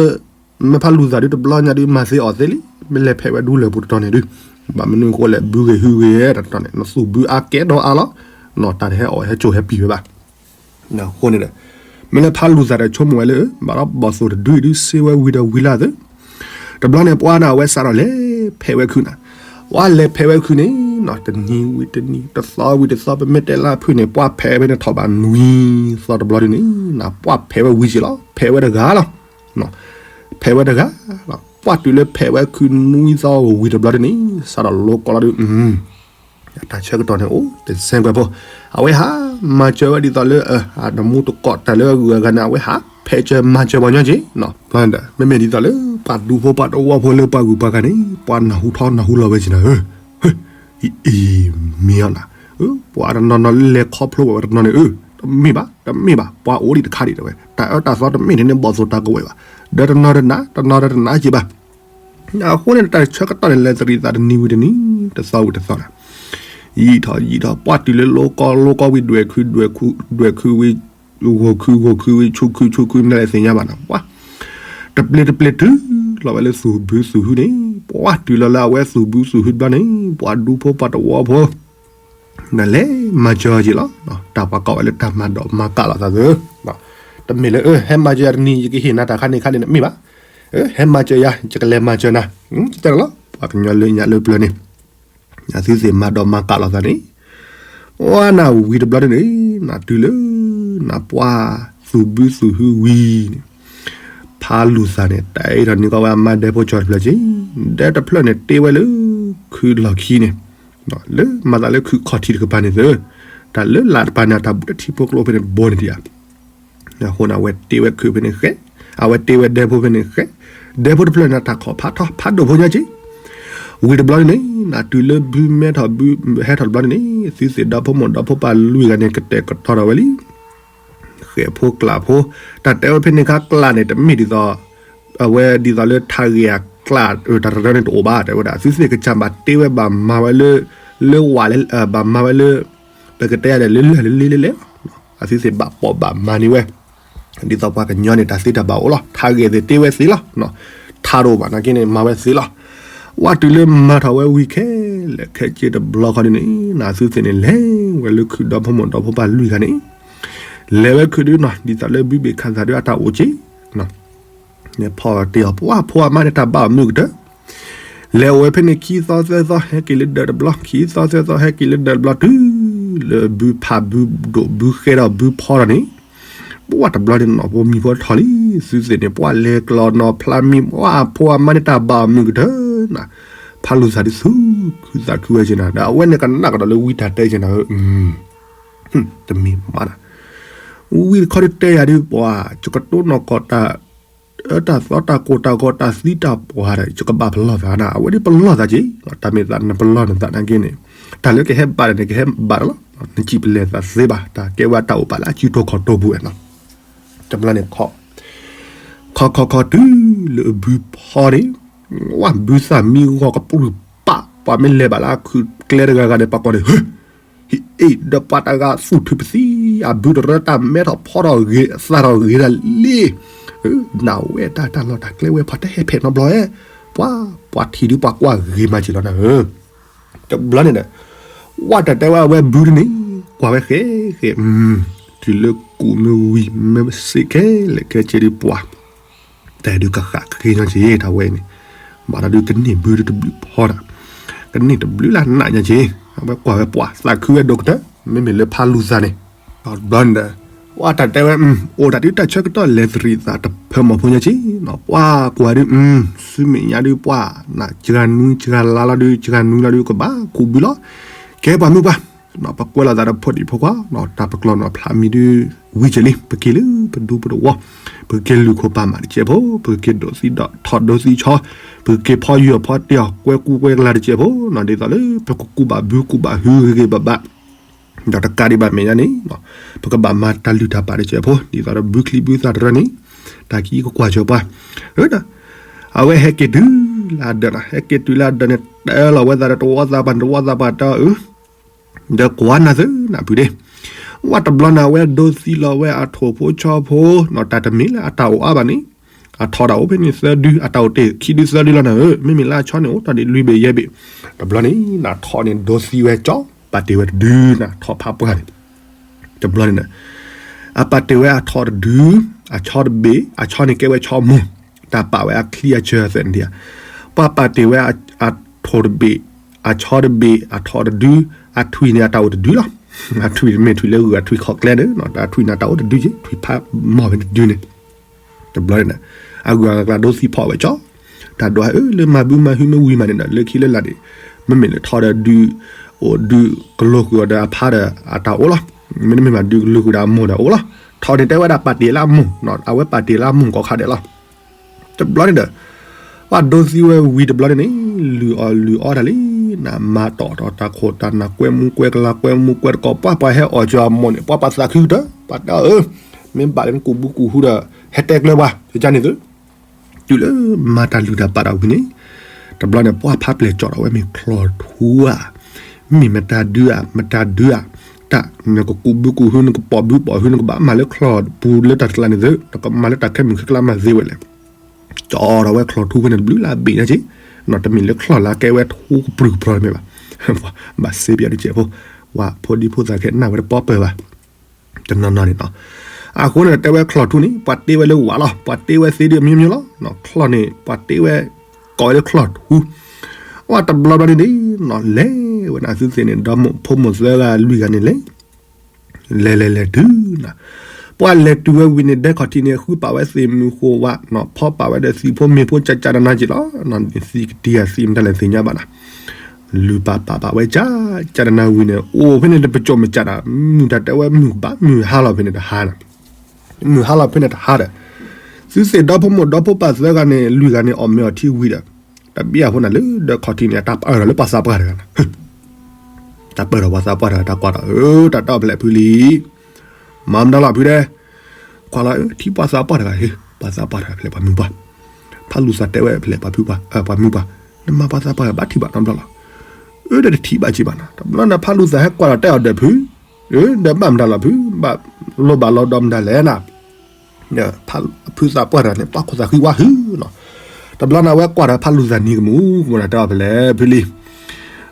မ့ၢ်ဖးလူၤသးဒုးတဘျီညါဒုးမၤသ့အီၣ်သ့လံ, မ့ၢ်လဲၤဖဲးဝဲဒူလၢၢ်ပူၤတတီၤန့ၣ်ဒုး, ဘၣ်မနုၤဃိလဲၣ် ဘုဂ့ၤဟုဂ့ၤတတီၤန့ၣ် နသူၣ်ဘုအါကဲဒီးအါလီၤ, နီၢ်တၢ်တဟဲအီၣ်ဟဲစိာ်ဟဲပံာ်ဝဲဘၣ်, အဃိန့ၣ်ဒီး မ့ၢ်လၢဖးလူၤသးဒီးဆိကမိၣ်ဝဲလၢ ဘၣ်ဒီးဘီၣ်သိၣ်တဒုအံၤဒုး စ့ဝဲဝံၤဒီးဝံၤလၢသု, တဘျီန့ၣ်ပှၢ်န့ၣ် အဝဲစးထီၣ်လဲၤဖဲးဝဲခုနၤ, ပှၢ်လဲၤဖဲးဝဲခုန့ၣ်နီၤ တနံၤဝံၤတနံၤ တသီဝံၤတသီ ပမ့ၢ်တဲလၢဖုန့ၣ် ပှၢ်ဖဲးဝဲန့ၣ်ထီၣ်ဘးနွံသီတဘျီဒုန့ၣ် နပှၢ်ဖဲးဝဲဝံၤက့ၤလီၤ ဖဲးဝဲတဂၤလီၤ, ဖဲးဝဲတဂၤလီၤ ပှၢ်တုၤလၢဖဲးဝဲခုနွံသီဝံၤတဘျီဒုန့ၣ် စးထီၣ်လိကီလီၤဒု တၢ်ဆၢကတီၢ်န့ၣ်အိၣ်တစဲးကွဲးဖိ, အဝဲဟးမၤစၢၤဝဲဒ်သိးလၢ အတမူတကိးတၢ်လၢအဂုၤအဂၤန့ၣ် အဝဲဟးဖဲးစၢၤမၤစၢၤပှၤညီက့ၤ, မ့မ့ၢ်ဒ်သိးလၢ ပှၤဒူဖိပှၤတဝီဖိလၢပှၤဂုၤပှၤဂၤန့ၣ် ပှၤနၢ်ဟူထီနၢ်ဟူလီၤဝဲက့ၤနၤဧၢ, အံၤ မ့ၢ်အီၤနၤ, ပှၤတနီၤနီၤလၢလဲၤခီဖျိဘၣ်ဝဲတနီၤန့ၣ် အၢ တမ့ၢ်ဘၣ် တမ့ၢ်ဘၣ် ပှၤအိၣ်ဒံးတခါဒံးတဲဝဲ တၢ်အၢတၢ်သီတမ့ၢ်န့ၣ်န့ၣ် ဘီၣ်သိၣ်တၢ်ကဝဲၢ်ဘၣ်, ဒီးတနီၤတနၤ တနီၤဒီးတနၤက့ၤဘၣ် အဃိန့ၣ် တၢ်ဆၢကတီၢ်န့ၣ် လဲၤတရံးသးတနံၤဝံၤတနံၤ တသီဝံၤတသီန့ၣ်, ယံာ်ထီၣ်ယံာ်ထီၣ် ပှၢ်တုၤလၢလိကီလိကီဝံၤ ဒွဲၣ်ခု ဒွဲၣ်ခု ဒွဲၣ်ခုဝံၤ ဂီၤခု ဂီၤခုဝံၤ ဆူခု ဆူခု မနုၤလဲၣ်သ့ၣ်ညါဘၣ်နီၤ ပှၢ် တပျ့ၤတပျ့ၤတုၤလီၤဝဲလၢသူၣ်ဘုသူၣ်ဟုန့ၣ်, ပှၢ်တုၤလီၤလၢအဝဲသူၣ်ဘုသူၣ်ဟုတဘျီန့ၣ် ပှၤဒူဖိပှၤတဝီဖိ နလဲၤမၤစၢၤအီၤက့ၤလီၤ, တၢ်ပှၤကိးဝဲလၢတၢ်မၤဒီးမၤကးလိာ်သးသၢ, တမ့ၢ်လၢ ဟဲမၤစၢၤယၤတနံၤ ယကဟ့ၣ်နၤတၢ်ခါန့ၣ်ခါန့ၣ် တမ့ၢ်ဘၣ်, ဟဲမၤစၢၤယၤ ယကလဲၤမၤစၢၤနၤ, တဲလီၤ ပှၤကညီလၢညါလၢပျၢၤန့ၣ်, အသုသ့ၣ်မၤဒီးမၤကးလိာ်သးန့ၣ်, ပှၢ်နၤဝံၤတဘျီန့ၣ် နတုၤလၢ နပှၢ်သူၣ်ဘုသူၣ်ဟုဝံၤန့ၣ်, ဖးလူၤသးန့ၣ် တၢ်အဲၣ်ဒိးန့ၢ်ကီးဝဲအမါဒဲဖိကၠီတဖျၢၣ်က့, ဒဲတဖျၢၣ်န့ၣ် တ့ဝဲလၢခုလီၢ်ခံန့ၣ်, လၢမၤသးလၢခုခီၣ်ထံးတကပၤန့ၣ်သၢ, တၢ်လၢလာ်တပၤန့ၣ် အတၢ်ဘူးတထံဖိကျိဖဲန့ၣ်တဘိန့ၣ်ဒံးဧါ အဃိန့ၣ် အဝဲတ့ဝဲခုဖဲန့ၣ်ဃဲ, အဝဲတ့ဝဲဒဲဖိဖဲန့ၣ်ဃဲ, ဒဲဖိတဖျၢၣ်န့ၣ် တၢ်ခီၣ်ဖးထီ ဖးဒိၣ်ဖိညါက့, ဝံၤတဘျီန့ၣ် နတုၤလၢဘုမဲထီၣ်ဘုဟဲထီၣ်တဘျီန့ၣ် သုသ့ၣ်ဒီဖိမိၢ်ဒီဖိပၢ်လွံၢ်ဂၤန့ၣ် ကတဲာ်ကတီၤထီၣ်ဝဲလံ ဃဲၣ်ဖိကျးဖိ, တၢ်တဲဝဲဖဲန့ၣ်ခါကျးန့ၣ် တမ့ၢ်ဒ်သိး အဝဲဒ်သိးလၢထးဂဲၤအကျး တၢ်တရၢန့ၣ်တအိၣ်ဘၣ် တဲဝဲဒၣ် သုသ့ၣ်ကစၢ်ဘၣ်တ့ဝဲဘၣ်မၤဝဲလၢ လၢဝၣ်လၢ ဘၣ်မၤဝဲလၢ ပကတဲယၤဒီးလၢလၢၢ်လၢလ့လၢလဲၣ်လီၤ. အသုသ့ၣ်ဘၣ်ပိာ်ဘၣ်မၤန့ၢ်ဝဲ ဒ်သိးပှၤကညီန့ၣ် တၢ်သ့တၢ်ဘၣ်အိၣ်လီၤ. ထးဂဲၤသ့ၣ်တ့ဝဲသ့လီၤ. ထးတအိၣ်ဘၣ်နာ်က့န့ၣ် မၤဝဲသ့လီၤ. ဝံၤတုၤလၢမၤထီၣ်ဝဲဝံၤခဲလၢာ်ခဲဆ့တဘျီဃီဒ်န့ၣ် နသုသ့ၣ်န့ၣ် လဲၤဝဲလၢခုဒီဖိမိၢ်ဒီဖိပၢ်လွံၢ်ဂၤန့ၣ် လဲၤဝဲခုဒုနီၤ ဒ်သိးလၢဘုဘ့ၣ်ခးသးဒုအတၢ်အိၣ်က့ၤ ဖီၣ်တ့ၢ်အီၤ ပှၢ်ဖိအမါန့ၣ် တၢ်ဘၣ်အီၤမုာ်ကတၢၢ်, လဲၤအိၣ်ဝဲဖဲန့ၣ် ခံသီသၢသီ ဟဲက့ၤလၢဒၢးတဘျီ, ခံသီသၢသီ ဟဲက့ၤလၢဒၢးတဘျီ တုၤလၢဘုဖးဘုဒိၣ်ဘုဃဲဒီးဘုဖီထီၣ်န့ၣ်, ပှၢ်တဘျီန့ၣ်နီၤ ဖိမံၤဖိထီၣ်လံ, သုသ့ၣ်န့ၣ် ပှၢ်လဲၤကျီနီၤဖျါမံၤ ပှၢ်ဖိအမါန့ၣ် တၢ်ဘၣ်အီၤမုာ်ကတၢၢ်နၤ, ဖးလိာ်သးဒ်သူၣ်ခုသးခုဝဲက့ၤနၤ ဒီးအဝဲန့ၣ်ကနၣ်ကဒီးလၢဝံတၢ်တဲက့ၤနၤဧၢ တမ့ၢ်ဘၣ်နၤ, ဝံတခီဒုးတဲယၤဒုး ပှၤ ယကတိၢ်နီၣ်ကီၢ်တၢ် အၢတၢ်သီတၢ်ကိၢ်တၢ်ဂီၤတၢ်သံတၢ်ပှၢ်ဒီး ယကဘၣ်ပလီၢ်သးနၤ, အဝဲဒ်ပလီၢ်သးက့ၤ, တၢ်မ့ၢ်သးနပလီၢ်နသးနာ်က့န့ၣ်, တၢ်လၢကဟဲဘၣ်ဒီးန့ၣ် ကဟဲဘၣ်ဒီးလီၤ, နစံၣ်ပလဲၤသးသ့ဘၣ်, တၢ်ကဲဝဲတၢ်အိၣ်ပာ်လၢအစုတိခီၣ်တိပူၤဝဲနီၤ, တဘျီန့ၣ်ခီ ခီခီခီတုၤလၢအဘုဖီန့ၣ်, ဝဲဘုသၣ်မံဂီၤကပြုၢ်ပာ် ပှၤမ့ၢ်လဲၤဘၣ်လၢအခုးကျဲတဂၤဂၤန့ၣ် ပှၤကိးန့ၣ် ဟ့ၣ်အ့ၣ်ဒီးပှၤတဂၤသူၣ်ထုးပသံ, အဘုတရၢတၢ်မဲထီၣ်ဖီထီၣ်ဂ့ၤ သၣ်ထီၣ်ဂ့ၤဒၣ်လံ, နဝဲတၢ်တၢ်လီၢ်တၢ်ကျဲဝဲ ပှၤတဟဲဖဲးနီတဘျီဧဲ, ပှၤ ပှၤထံၣ်ဒုးပှၤကွၢ်ဂ့ၤမးက့ၤလီၤနၤဧၢ, တဘျီန့ၣ်ဒီး ဝဲတၢ်တဲဝဲအဝဲဘုဒ်န့ၣ် ကွၢ်ဝဲဃဲဃဲ, တုၤလၢကူးမ့ၢ်ဝံၤမ့ၢ်စ့ၢ်ကဲလဲၣ်ကဲက့ၤဒုးပှၤ တၢ်ဒုးကဃၣ်က့ၤညီက့ၤတၢ်ဝဲအံၤန့ၣ်, ဘၣ်ဒီးဒုးကန့ၢ်ဘုဒုးတဘျုးဖီဒၣ်, ကန့ၢ်တဘျုးလၢနးညီက့ၤ, အဝဲကွၢ်ဝဲပှၤသးခုဝဲဒိၣ်ကတၢၢ်, မ့မ့ၢ်လၢဖးလူၤသးန့ၣ်, တဘျီန့ၣ်ဒီး ဝဲတၢ်တဲဝဲ အိၣ်တၢ်ဒုးတၢ်ဆၢကတီၢ်လဲၤသရံးသးတဖၢမီၢ်ဖိညီက့ၤ, ပှၤကွၢ်ဒုး ဆူမဲာ်ညါဒုးပှၤ နစှၤနွံစှၤလါလီၤဒုး စှၤနွံလီၤဒုးကဘၣ်ကူးဘုလီၤ, ကဲပှၤမုၢ်ပှၢ်, ပကွဲးလီၤသးဒီးဖိဒံဖိခွါ တၢ်ပကျီနီၣ်ဖျါမံၤဒုး ဝံၤက့ၤလံ ပက့ၤလၢပဒူပသဝီ, ပကက့ၤလုၢ်ခိၣ်ပာ်မးတစဲးဖိ, ပကက့ၤဒိးသံဒီးထီၣ်ဒိသံဆီ, ပကက့ၤဖီယုၢ်အဖီတ့ၢ်အီၤ ကွဲကူကွဲကလၤတစဲးဖိနီၤ, ဒ်သိးလၢပကကူးဘၣ်ဘုကူးဘၣ်ဟုဂ့ၤဂ့ၤဘၣ်ဘၣ် ဒီးတကးဒံးဘၣ်မဲာ်ညါန့ၣ်, ပကဘၣ်မၤတၢ်လုၢ်တၢ်ပာ်တစဲးဖိ ဒ်သိးဒီးဘုချံဘုသၣ်တရၢန့ၣ်, တၢ်ကံကကွၢ်စၢၤပှၤ, အဝဲဟဲက့ၤတုၤလၢအဒၢးနီၤ, ဟဲက့ၤတုၤလၢအဒၢးန့ၣ် တဲလီၤဝဲသးဒီးတဝီသးပှၢ်န့ၣ် တဝီသးပှၢ်တဲအီၤ ဒီးကွၢ်နၤသုနၢ်ဖုဒ့, ဝဲတဘျီန့ၣ် အဝဲဒိသံလီၤဝဲအထိၣ်ဖိဆီဖိနီၤ, တၢ်တမ့ၢ်လၢအတၢ်အိၣ်အါဘၣ်န့ၣ်, အထီၣ်တၢ်အိၣ်ဖဲန့ၣ်သၢဒု, အတၢ်အိၣ်တ့ၢ်ခံဒုသၢဒုလီၤနၤဧၢ, မ့မ့ၢ်လၢအဆီန့ၣ် အိၣ်တ့ၢ်ဒံးလွံၢ်ဘ့ၣ်ယဲၢ်ဘ့ၣ်, တဘျီန့ၣ် နထီၣ်န့ၣ်ဒိသံဝဲကၠီ, ပာ်တ့ၢ်ဝဲတဒုနၤ, ထီၣ်ဖးပှၢ်န့ၣ် တဘျီန့ၣ်ဒီး အပာ်တ့ၢ်ဝဲအထီၣ်တဒု, အဆီတဘ့ၣ်, အဆီန့ၣ်ကဲဝဲဆီမိၢ်, တၢ်ပာ်ဝဲအချံအစၢၤအသးန့ၣ်ဧါ, ပှၤပာ်တ့ၢ်ဝဲအထိၣ်တဘ့ၣ်, အဆီတဘ့ၣ်, အထီၣ်တဒု, အထွံၣ်န့ၣ်အတၢ်အိၣ်တဒုလီၤ, အထွံၣ်မ့ၢ်ထွံၣ်လၢဂုၢ် အထွံၣ်ခီၣ်ကျဲဒီး အထွံၣ်န့ၣ်တၢ်အိၣ်တဒုက့ ထွံၣ်ဖးမီၢ်ဖဲန့ၣ်တဒုန့ၣ် တဘျီန့ၣ်ဒီး အဂုၤအဂၤကျါဒိသံဖီၣ်ဝဲကၠီ, တၢ်ဒိးဟဲအၢလၢမၤဘုမၤဟုမ့ၢ်ဝံၤမးန့ၣ်ဒီး လၢခံလၢလာ်န့ၣ် မ့မ့ၢ်လၢထီၣ်ဒီးဒုး, အိၣ်ဒုးကလိာ်ဃုာ်အီၤဒီးအဖါဒီးအတၢ်အိၣ်လီၤ, မ့တမ့ၢ်ဘၣ်ဒုးကလိာ်ဃုာ်ဒီးအမိၢ်ဒီးအိၣ်လီၤ, ထီၣ်န့ၣ်တဲဝဲဒၣ်ပာ်တ့ၢ်လၢအမိၢ်, အဝဲပာ်တ့ၢ်လၢအမိၢ်ကိးခါဒဲးလီၤ, တဘျီန့ၣ်ဒီး ပှၤဒိသံဝဲဝံၤတဘျီန့ၣ်န့ၣ် လုၢ်အီၣ်လုၢ်အီတၢ်လံ, နမၤတီၢ်တီၢ်တၢ်ခိၣ်တၢ်နၢ် ကွဲမူကွဲကလၤ ကွဲမူကွဲတကိး ပှၤပှၤဟဲအီၣ်ကၠီအမိၢ်န့ၣ် ပှၤပှၤသးခုကတၢၢ် ပှၤတဲအီၤဧၢ, မ့ၢ်ဘၣ်လၢနကူးဘုကူးဟုဒီး ဟဲတဲကျၢၤပှၤ ယကန့ၣ်သု, တုၤလၢမၤတၢ်လုၢ်တၢ်ပာ်တၢ်ဝံၤန့ၣ်, တဘျီန့ၣ် ပှၤဖးပျဲၢ်ကၠီၣ်ထီၣ်ဝဲမ့ၢ်ချီၣ်ထူဧါ, မ့ၢ်မတၤဒုဧါ မတၤဒုဧါ, တၢ်နကကူးဘုကူးဟု နကပိာ်ဘုပိာ်ဟု နကဘၣ်မၤလၢချီၣ်ပူၤလၢတၢ်တကျါန့ၣ်သု, နကမၤလၢတၢ်ခဲမုၢ်ခဲကျါမၤသ့ဝဲလဲၣ် ကၠီထီၣ်ဝဲချီၣ်ထူဖဲန့ၣ်တဘျုးလၢအဘ့ၣ်ညါက့, နီၢ်တမ့ၢ်လၢချီၣ်လၢကဲဝဲထူကပြုၢ်ကပြီၤတမ့ၢ်ဘၣ်, ဘၣ်စ့ပယီၤတစဲးဖိ, ဝဲဖိဒံဖိသၣ်ခဲနၢ်ဝဲတပီပၢၢ်ဘၣ်, တနီၤနီၤန့ၣ်နီၤ, အဃိန့ၣ်တဲဝဲချီၣ်ထူန့ၣ် ပှၤတ့ဝဲလၢဝးလီၤ, ပှၤတ့ဝဲသ့ဒ်အမျိုးမျိုးလီၤ, ချီၣ်န့ၣ် ပှၤတ့ဝဲ ကိးဝဲလၢချီၣ်ထူ အတဘျီဘျီန့ၣ်န့ၣ် နီၢ်လဲၤဝဲန့ၣ်သုသ့ၣ်န့ၣ် ဒီမိၢ်ဖိမိၢ်သၢဂၤလွံၢ်ဂၤန့ၣ်လဲၤ လဲၤလဲၤလဲၤတုၤနၤ, ပှၤလဲၤတုၤဝဲဝံၤန့ၣ် ဒဲခီၣ်ထံးန့ၣ် ဃုပာ်ဝဲသ့ၣ်မုၢ်ဃိဝါ, ဖီပာ်ဝဲဒီးသံးဖိမ့ၤဖိကၠးကၠးနးနးက့ၤလီၤ, သံးကတံၤဧါသံးမတၤလဲၣ်သ့ၣ်ညါဘၣ်နၤ, လုၢ်ပာ်ပာ်ပာ်ဝဲကၠးကၠးနးနးဝံၤန့ၣ် အိၣ်ဖဲန့ၣ်တပကိးမကၠးနၤ, မုၢ်တၢ်တဲဝဲမုၢ်ဘၣ် မုၢ်ဟါလီၤဖဲန့ၣ်တဟါနၤ, မုၢ်ဟါလီၤဖဲန့ၣ်တဟါဒီး သုသ့ၣ်ဒီဖိမိၢ်ဒီဖိပၢ်သၢဂၤန့ၣ် လွံၢ်ဂၤန့ၣ် အီၣ်မ့ၤအီထံဝံၤဒီး တဘျီအဃိန့ၣ်လၢဒဲခီၣ်ထံးန့ၣ် အတၢ်ပာ်ဒီးလၢပှၤသးပှၢ်တဂၤနၤ, တၢ်ပာ်ဒီးပှၤသးပှၢ်တဂၤ တၢ်ကွၢ်ဒီး အၢ တၢ်တဲအီၤဖဲလဲၣ်ဖုလံ, မၤမတၤလီၤဖုဒဲး, ကွၢ်လီၤ ထံၣ်ပှၤသးပှၢ်တဂၤ ပှၤသးပှၢ်တဂၤဖဲလဲၣ်ပှၤမုၢ်ပှၢ်, ဖးလူၤသးတဲဝဲဖဲလဲၣ်ပှၤမုၢ်ပှၢ်, နမၤပှၤသးပှၢ်တဂၤဘၣ်ထံၣ်ဘၣ်နီတဘျီလီၤ, အၢ ဒီးတထံၣ်ဘၣ်က့ၤဘၣ်နၤ, တဘျီန့ၣ် ဖးလူၤသးဟဲကွၢ်ဒီးတဲအီၤဒီးဖု, ဒီးဘၣ်မတၤလီၤဖု, ဘၣ်လိၣ်ဘၣ်လီၤဒီးမတၤလဲၣ်နၤ ဖုသးပှၢ်တဂၤန့ၣ် ပှၤခိၣ်သးဃံဝါဟုလီၤ, တဘျီန့ၣ် အဝဲကွၢ်ဒီးဖးလူၤသးနံၤကမူၣ် ကမူၣ်ဒီးတဲအီၤဖဲလဲၣ်ဖုလံ,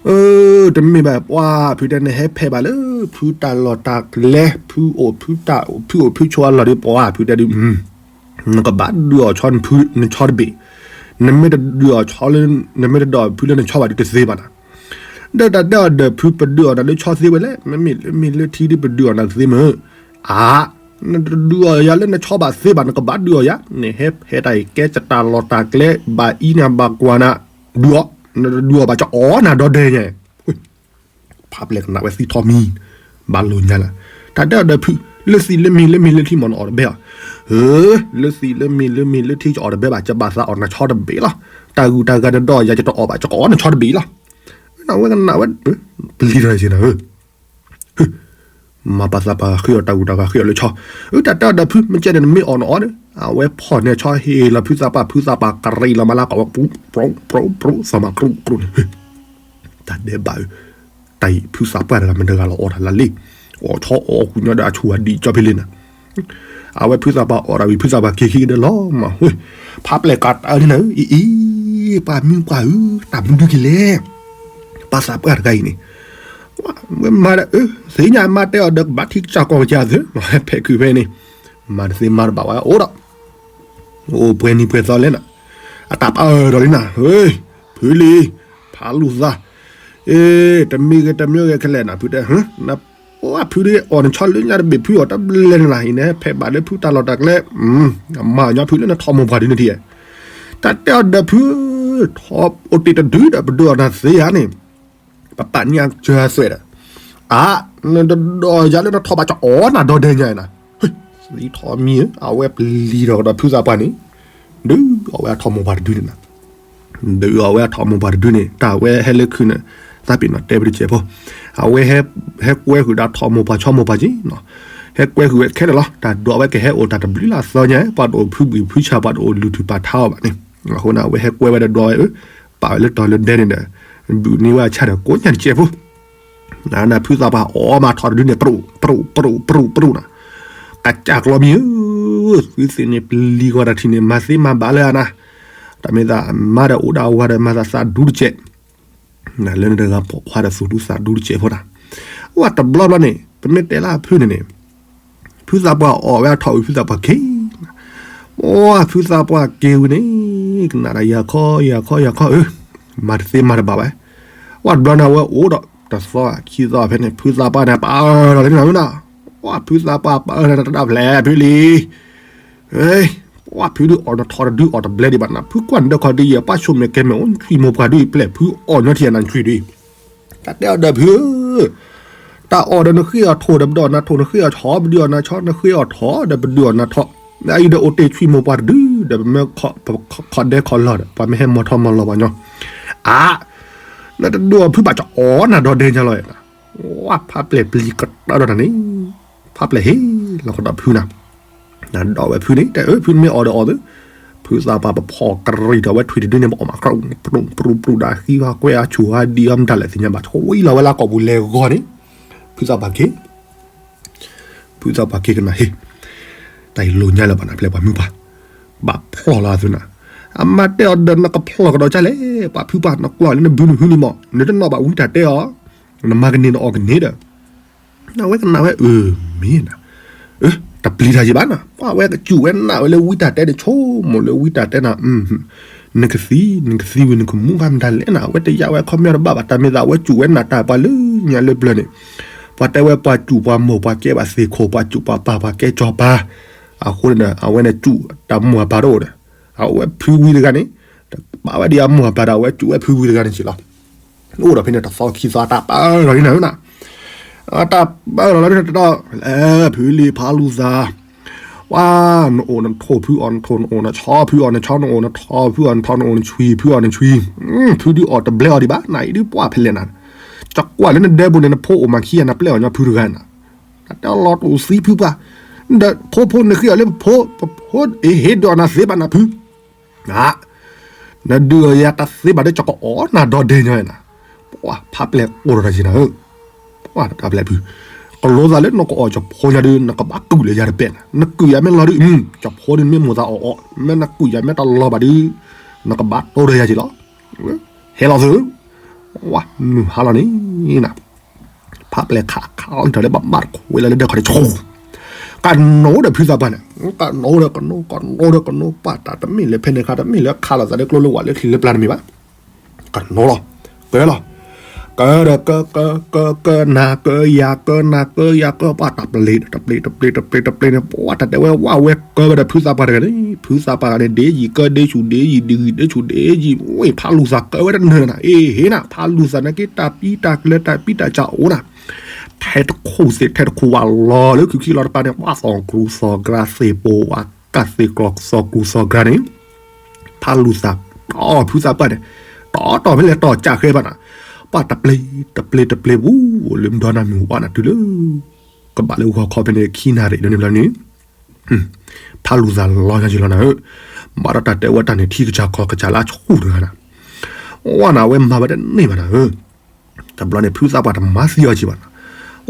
အၢ တမ့ၢ်ဘၣ်ပှၤဖုတဲန့ၣ် ဟဲဖဲးဘၣ်လၢ ဖုတၢ်လီၢ်တၢ်ကျဲ ဖုအိၣ်ဖုတၢ် ဖုအိၣ်ဖုဆိးအလီၢ်ဒီးပှၤဖုတဲဒုး နကဘၣ်ဒုးအီၣ်ဆီနဖုနဆီတဘ့ၣ်, နမ့ၢ်တဒုးအီၣ်ဆီလၢ နမ့ၢ်တဒုးအီၣ်ဖုလၢနဆီဘၣ်ဒီးတသ့ဘၣ်နၤ. ဒီးတၢ်တဲအီၤဒီးဖုပဒုးအီၣ်နၤလၢဆီသ့ဝဲလဲၣ်, မ့မ့ၢ်လၢမ့ၢ်လၢထံဒ်ပဒုးအီၣ်နၤသ့မ့ၢ်, အါ, နတဒုးအီၣ်ယၤလၢနဆီဘၣ်သ့ဘၣ် နကဘၣ်ဒုးအီၣ်ယၤ, နဟဲဖဲတၢ်အံၤကဲတၢ်လီၢ်တၢ်ကျဲ ဘၣ်အံးနၤဘၣ်ကွၢ်နၤ, ဒုးအီၣ်, နတဒုးအီၣ်ဘၣ်ကအီၣ်နၤဒီဒဲညါ ဖးပျဲၢ်ကနၣ်ဝဲသံထီၣ်မံ, ဘၣ်လိာ်ညါလၢ, တၢ်တဲအီၤဒီးဖု, လၢသံလၢမံၤလၢမံၤလၢထံမ့ၢ်နအီၣ်တဘဲအီၤ, ဧ, လၢသံလၢမံၤလၢမံၤလၢထံကအီၣ်တဘဲဘၣ် ကဘၣ်သးအီၣ်နၤဆီတဘ့ၣ်လီၤ, တၢ်ဂုၤတၢ်ဂၤတဒီးယၤ ယတအီၣ်ဘၣ် ယကအီၣ်နၤဆီတဘ့ၣ်လီၤ, ဝဲကနၣ်ဝဲ, ပလံၤထီၣ်စ့နၤဧၢ မၤပာ်သးပာ်ဃ့အီၤတၢ်ဂုၤတၢ်ဂၤဃ့အီၤလၢဆီ, အတၢ်တဲအီၤဒီးဖု မ့ၢ်ကဲန့ၣ်နမ့ၢ်အီၣ်နအီၣ်ဒီး, အဝဲဖီၣ်န့ၢ်ဆီဟ့ၣ်လီၤဖုသးပှၢ် ဖုသးပှၢ်ကရံးလီၤမးလၢကဝဲပူၤ, ပရူၤ ပရူၤ ပရူၤ သးမၤကရူၣ်ကရူၣ်န့ၣ်, တၢ်ဒဲးဘးဧၢ, တၢ်အံၤဖုသးပှၢ်တဂၤမ့ၢ်တဂၤလီၤအီၣ်တၢ်လၢလံ, အီၣ်ဆီအီၣ်ကူညီဒီးအဆူၣ်ဝဲဒံးကၠီဖဲလံနၤ, အဝဲဖုသးပှၢ်အီၣ်တၢ်ဝံၤ ဖုသးပှၢ်က့ၤခံကဒီးလီၤမး, ဖးပျဲၢ်ကးတၢ်န့ၣ်နၤဧၢ, အံၤအံၤ ပှၤမုၢ်ပှၢ်ဧၢ, တၢ်မနုၤကလဲၣ်, ပှၤသးပှၢ်တဂၤအံၤန့ၣ် မၤဒီး သ့ၣ်ညါမါတဲအီၤဒီးကဘၣ်ထံကစၢ်ကီၢ်ကစၢ်သ့ၣ် ဖဲးခုးဖဲန့ၣ်, မၤတသ့မၤတဘၣ်ဝဲအိၣ်ဒီး, အိၣ်ပှဲၤနံၤပှဲၤသီလဲၣ်နၤ, အတၢ်ပာ်အၢၣ်ဒီးလံနၤ, ဖုလံၤ, ဖးလူၤသး, တမံၤဂ့ၤတမံၤဂ့ၤခဲလၢာ်နၤ ဖုတဲ, ဖုဒ်အီၣ်နဆီလၢညါတဘ့ၣ် ဖုအီၣ်တဘျဲၣ်န့ၣ်နၤ အံၤန့ၣ် ဖဲးဘၣ်လၢဖုတၢ်လီၢ်တၢ်ကျဲ, မၤညီဖုလၢနထီၣ်မိၢ်ပှၢ်ဒုန့ၣ်ထံၣ်, တၢ်တဲအီၤဒီးဖု, ထီၣ်အိၣ်တ့ၢ်တဒုဒီးပဒုးအီၣ်နၤသ့ဧါန့ၣ် ပပာ်န့ၢ်အကၢသွဲၣ်ဒီး, အါ, နတဒုးအီၣ်ယၤလၢနထီၣ်ဘၣ်ကအီၣ်နၤဒီဒဲညါနၤ, သံထီၣ်မံဧၢ, အဝဲပလံၤထီၣ်ကဒီးဖုသးပှၢ်န့ၣ်, ဒုးအီၣ်ဝဲအထီၣ်မိၢ်ပှၢ်တဒုန့ၣ်နၤ, ဒုးအီၣ်ဝဲအထီၣ်မိၢ်ပှၢ်တဒုန့ၣ် တၢ်ဝဲဟဲလၢခုးန့ၣ်, သးပ့ၤနီၣ်တဲပတစဲးဖိ, အဝဲ, ဟဲကွဲဃုာ်ဒီးထီၣ်မိၢ်ပှၢ်ဆီမိၢ်ပှၢ်က့ၤ, ဟဲကွဲဃုာ်ဝဲခဲလၢာ်လီၤ, တၢ်ဒိးဝဲကဟဲအိၣ်တၢ်တဘျုးလၢအသီညါ ပှၤတအိၣ်ဖုဘှံးဖုဆၣ် ပှၤတအိၣ်လုၢ်ထူၣ်ပာ်ထါအီၤဘၣ်န့ၣ်, အဃိန့ၣ် အဝဲဟဲကွဲဝဲဒီးဒွးဝဲအၢ, ပာ်ဝဲလၢတီၤလၢဒဲန့ၣ်ဒီး, ဘုးန့ၢ်ဝဲအဆၣ်ဒီးကိးညါတစဲးဖိ နဖုသးပှၢ်အီၣ်မၤထီၣ်တဒုန့ၣ် ပြူၣ် ပြူၣ် ပြူၣ် ပြူၣ် နၤ, ကစၢ်ကျီမံဧၢ, သုသ့ၣ်န့ၣ်ပလံၤဂီၤတၢ်ထံၣ်န့ၣ် မၤသ့မၤဘၣ်လၢအနၤ, တၢ်မ့ၢ်သးမါဒီးအိၣ်ဒၣ်ဝၤဒီး မၤသးသးဒူတစဲး, လၢနတဂၤပိာ်ခွါဒီးသူၣ်ဒူသးဒူတစဲးဖိနၤ, ဝဲတဘျီဘျီန့ၣ် ပမ့ၢ်တဲလၢအဖုန့ၣ်န့ၣ် ဖုသးပှၢ်အီၣ်ဝဲအထီၣ်ဝံၤ ဖုသးပှၢ်က့ၤ, အိၣ်ဖုသးပှၢ်က့ၤဝံၤန့ၣ်, ကနၣ်ဒီးယၤခီယၤခီယၤခီအၢ, မၤတသ့မၤတဘၣ်ဝဲ, ဝဲတဘျီန့ၣ် အဝဲအိၣ်ဒီးတသီခံသီဖဲန့ၣ် ဖုသးပှၢ်န့ၣ် ပာ်အၢၣ်ဒီးလၢနၤဝဲနၤ, ဝဲဖုသးပှၢ်ပာ်အၢၣ်ဒီးတဒၣ်ဖျဲးဖုလံ ဝဲဖုဒုးအီၣ်နထီၣ်တဒုအီၣ်တဘျဲဒံးဘၣ်နၤ, ဖုကွၢ်နဒၢခီဒုးယဲၢ် ပှၢ်ဆိမိၣ်ကဲမဲာ်အိၣ် နဆွံမိၢ်ပှၢ်ဒုးအံၤ ပျဲၢ်ဖုအီၣ်ညီထံၣ်နၤနဆွံဒုး, တၢ်တဲအီၤဒီးဖုဧၢ, တၢ်အီၣ်ဒီးနဃ့အီၣ်ထိၣ်ဒီးပဒုးအီၣ်နၤထိၣ် နဃ့အီၣ်ဆီ ပဒုးအီၣ်နၤဆီ နဃ့အီၣ်ထိၣ်ဒီးပဒုးအီၣ်နၤထိၣ်, အအံၤဒီးအိၣ်တ့ၢ်ဆွံမိၢ်ပှၢ်တဒုဒီး ပမ့ၢ်ခီၣ်ဒဲခီၣ်လီၢ်ဒီး ပှၤမ့ၢ်ဟဲမီၤထီၣ်မီၤလီၤပှၤညီ, အါ, နတဒုးအီၣ်ဖုဘၣ်ကအီၣ်နၤဒီဒဲညါလီၤ, ဝဲဖးပျဲၢ်ပျံၤကတၢၢ်ဒီးနၤန့ၣ်, ဖးပျဲၢ်ဟ့ၣ်လီၤကဒီးဖုနၤ နဒိးဝဲဖုန့ၣ် တဲအၢ ဖုမ့ၢ်အီၣ်ဒီးအီၣ်သု, ဖုသးပှၢ်ပဖီၣ်ကရံၣ်ဒီးဝဲထွံၣ်တဒုန့ၣ် ပအီၣ်မး ကြူၣ်ပြူၣ်ပြူၣ်ဒီးဟံးဟီၣ်ကွဲအါဆူၣ်အါဒံးအီၤမတၤလဲၣ်သ့ၣ်ညါဘၣ် ဆှံလီၤဝဲလၢကီၢ်ပူၤလဲၤဂီၤန့ၣ်, ဖုသးပှၢ်က့ၤ, ဖုသးပှၢ်က့ၤကနၣ်ဟ့ၣ်, တၢ်အံၤလိာ်ညါလၢၤဘၣ်နၤ ပျဲၢ်ပှၤမုၢ်ပှၢ်, ဘၣ်ဖျီၣ်လီၤအသုနၤ, အမါတဲအီၤဒီးနကဖျီၣ်ကဒီးကၢ်လဲၣ် ပှၤဖုပှၢ် နကွၢ်လၢနဘုနဟုန့ၣ်မး နတနီၣ်ဘၣ်ဝံတၢ်တဲအီၤ, နမၤကန့ၢ်နအီၣ်ကန့ၢ်ဒီး နဝဲကနၣ်ဝဲအၢ မ့ၢ်နၤ, တပျံၤတၢ်ယံၤဘၣ်နၤ ပှၤဝဲကစူၣ်ဝဲနာ်ဝဲလၢဝံတၢ်တဲန့ၣ် ဆိကမိၣ်လၢဝံတၢ်တဲနၤ, နကသံ, နကသံဝံၤ နကမူဘၣ်မတၤလဲၣ်နၤ အဝဲတယာ်ဝဲခီပညီတဘၣ်ဘၣ် တၢ်မ့ၢ်သးအဝဲစူၣ်ဝဲနာ်တၢ်ပှၤလၢညါလၢပျၢၤန့ၣ်, ပှၤတဲဝဲပှၤစူၣ်ပှၤမိၢ် ပှၤကဲဘၣ်သ့ၣ်ခိၣ် ပှၤစူၣ်ပှၤပၢ် ပှၤကဲစီၤပၤ, အဃိန့ၣ်ဒီး အဝဲန့ၣ်စူၣ်တၢ်မိၢ်အပၢ်တအိၣ်ဒီး, အဝဲဖုဝံတဂၤန့ၣ်, ပာ်ဝဲဒ်အမိၢ်အပၢ်ဒီး အဝဲစူၣ်ဝဲဖုဝံတဂၤန့ၣ်စ့ၢ်လီၤ. အိၣ်ဒီးဖဲန့ၣ်တသီခံသီ တၢ်ပာ်လီၤလံနၤ, တၢ်ပာ်လီၤလံနၤတတီၢ်, ဖုလံၤဖးလူၤသး, ဝါ, နအိၣ်နထိၣ်ဖုအီၣ်နထိၣ် နအိၣ်နဆီဖုအီၣ်နဆီ နအိၣ်နထီၣ်ဖုအီၣ်နထီၣ် နအိၣ်နဆွံဖုအီၣ်နဆွံ, ဖုဒုးအီၣ်တဘျဲအီၤဒံးဘၣ် နအံၤဒုးပှၢ်ဖဲလဲၣ်နၤ, ကကွၢ်လၢနဒဲပူၤန့ၣ် နဖိအိၣ်မၤခံဂၤ နပျဲအီၣ်ညီဖုတဂၤနၤ, တၢ်တဲလီၤတူာ်သံဖုပှၢ်, ဒီးဖိဖိန့ၣ်ဃ့အီၤလၢပဖိ, ပဖိအ့ၣ်ဟ့ၣ်ဒုးအီၣ်နၤသ့ဘၣ်နၤဖု နဒုးအီၣ်ယၤတၢ်သ့ဘၣ်ဒီး ကကအီၣ်နၤဒီဒဲညါနၤ, ပှၢ်ဖးပျဲၢ်အိၣ်ဒီးတၢ်စ့ၢ်နၤဧၢ, ပှၢ်တၢ်ပျဲၢ်ဖု, ကလိသးလၢနကအီၣ်ကဖိညါဒုး နကဘၣ်ကုၢ်လၢယၤတပဲာ်နၤ, နကုၢ်ယၤမ့ၢ်လီၤဒုး, ကဖိဒုးမ့ၢ်မိၢ်သးအီၣ်အီၣ်, မ့ၢ်နကုၢ်ယၤမ့ၢ်တလီၤဘၣ်ဒုး, နကဘၣ်တိၢ်ဒီးယၤက့ၤလီၤ, ဟဲလီၤသု, ဝါ, မုၢ်ဟါလီၤန့ၣ်နၤ ဖးပျဲၢ်ခးခးအီၤတၢ်လၢဘၣ်ဘၣ်တခိးဝဲလၢလၢဒဲခီၣ်န့ၣ်ဆိ, ကနိဒီးဖုသးပှၢ်န့ၣ် ကနိဒီးကနိ ကနိဒီးကနိ ပှၢ်တၢ်တမ့ၢ်လၢဖဲန့ၣ်ခါ တမ့ၢ်လၢခးလိာ်သးလၢကျိလၢဝးလၢချံလၢပျၢၤတမ့ၢ်ဘၣ်. ကနိလီၤ ကၢလီၤ ကၢဒီးကၢ ကၢ ကၢ ကၢနၤ ကၢယၤ ကၢနၤ ကၢယၤ ကၢ ပှၢ်တၢ်ပျ့ၤ တပျ့ၤ တပျ့ၤ တပျ့ၤ တပျ့ၤန့ၣ် ပှၢ်တၢ်တဲဝဲဝဲကၢဝဲဒီးဖုသးပှၢ်တဂၤန့ၣ် ဖုသးပှၢ်တဂၤန့ၣ် ဒ့ယံာ်ကၢဒ့ဆူၣ်ဒ့ယံာ် ဒဂံၢ်ဒ့ဆူၣ်ဒ့ယံာ် ဝ့ၢ်ဖးလူၤသးကၢဝဲတနၢၤနၤ အ့ဟ့နၤ ဖးလူၤသးန့ၣ်က့ တၢ်ပံတၢ်ကျၢၤ တၢ်ပံတၢ်စၢ်အိၣ်နၤ ထဲတခိၣ်သ့ၣ်ထဲတခိၣ်ဝဲလီၤလၢ ခုခံလီၤတပၤန့ၣ် ပှၢ်သီၣ်ကရူၢ်သီၣ်ကရၢ်သ့ၣ်ပိာ်ဝဲ ကၢ်သ့ၣ်ကျီၢ်သီၣ်ကရူၢ်သီၣ်ကရၢ်န့ၣ် ဖးလူၤသး တီၢ်ဖုသးပှၢ်န့ၣ် တီၢ်တီၢ်ဖဲလဲၣ်တီၢ်ကၢ်ဃဲဘၣ်နၤ ပှၢ်တပျ့ၤ တပျ့ၤ တပျ့ၤပူၤ လၢမုၢ်ဒီနၤမုၢ်ဝါနၤတုၤလၢ ကဘၣ်လၢဂီၤခီဖဲန့ၣ် ခံနၣ်ရံၣ်လၢန့ၣ်ဘျီန့ၣ် ဖးလူၤသးလီၤညါယံၤလီၤနၤဧၢ, ဘၣ်ဒီးတၢ်တဲဝဲတၢ်န့ၣ် ထံကစၢ်ကီၢ်ကစၢ်လၢအဆူၣ်တဂၤနၤ, ဝဲနၤဝဲမၤဝဲတန့ၢ်ဘၣ်နၤဧၢ, တဘျီန့ၣ် ဖုသးပှၢ်တမၤသံအီၤက့ဘၣ်နၤ,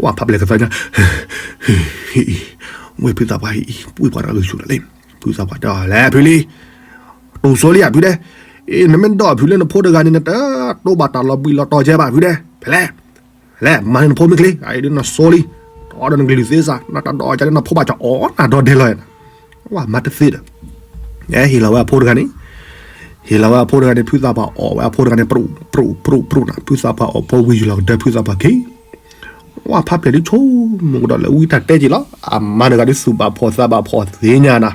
ဝဲဖးပျဲၢ်ကသါညါ, ဝဲဖုသးပှၢ်ဟံၣ်အံၤ ဝဲပှၤတဂၤဂုာ်ဆူၣ်လီၤလံ, ဖုသးပှၢ်တဲအီၤလဲၣ်ဖုလံ, တူၢ်စိလံယၤဖုဒဲး, အ့ နမ့ၢ်ဒိးဖုလၢနဖိတဂၤန့ၣ် နတတိဘၣ်တၢ်လီၤဘှံးလီၤတီၤကဲဘၣ်ဖုဒဲး, ဖဲလဲၣ် လဲၣ် မၤန့ၢ်နဖိမ့ၢ်ချ့, အအံၤဒ်နစိလံ, တီဒီးနကလုၢ်သ့စၢ်, နတၢ်ဒိးကဲလၢနဖိဘၣ်ကအီၣ်နၤဒီဒဲလီၤ, ဝဲမၤတသ့ဒီး, ဟ့ၣ်လီၤဝဲအဖိတဂၤန့ၣ်, ဟ့ၣ်လီၤဝဲအဖိတဂၤန့ၣ် ဖုသးပှၢ်အီၣ်ဝဲအဖိတဂၤန့ၣ် ပြူၣ် ပြူၣ် ပြူၣ် ပြူၣ်နၤ, ဖုသးပှၢ်အီၣ်ဖိဝံၤယုာ်လီၤကဒၢဖုသးပှၢ်ခံ, ဝဲဖးပျဲၢ်ဒ်ဆိကမိၣ်ကဒီးလၢဝံတၢ်တဲက့ၤလီၤ, အမါတဂၤဒ်သူၣ်ဘၣ်ဖှီၣ်သးဘၣ်ဖှီၣ်သ့ၣ်ညါနၤ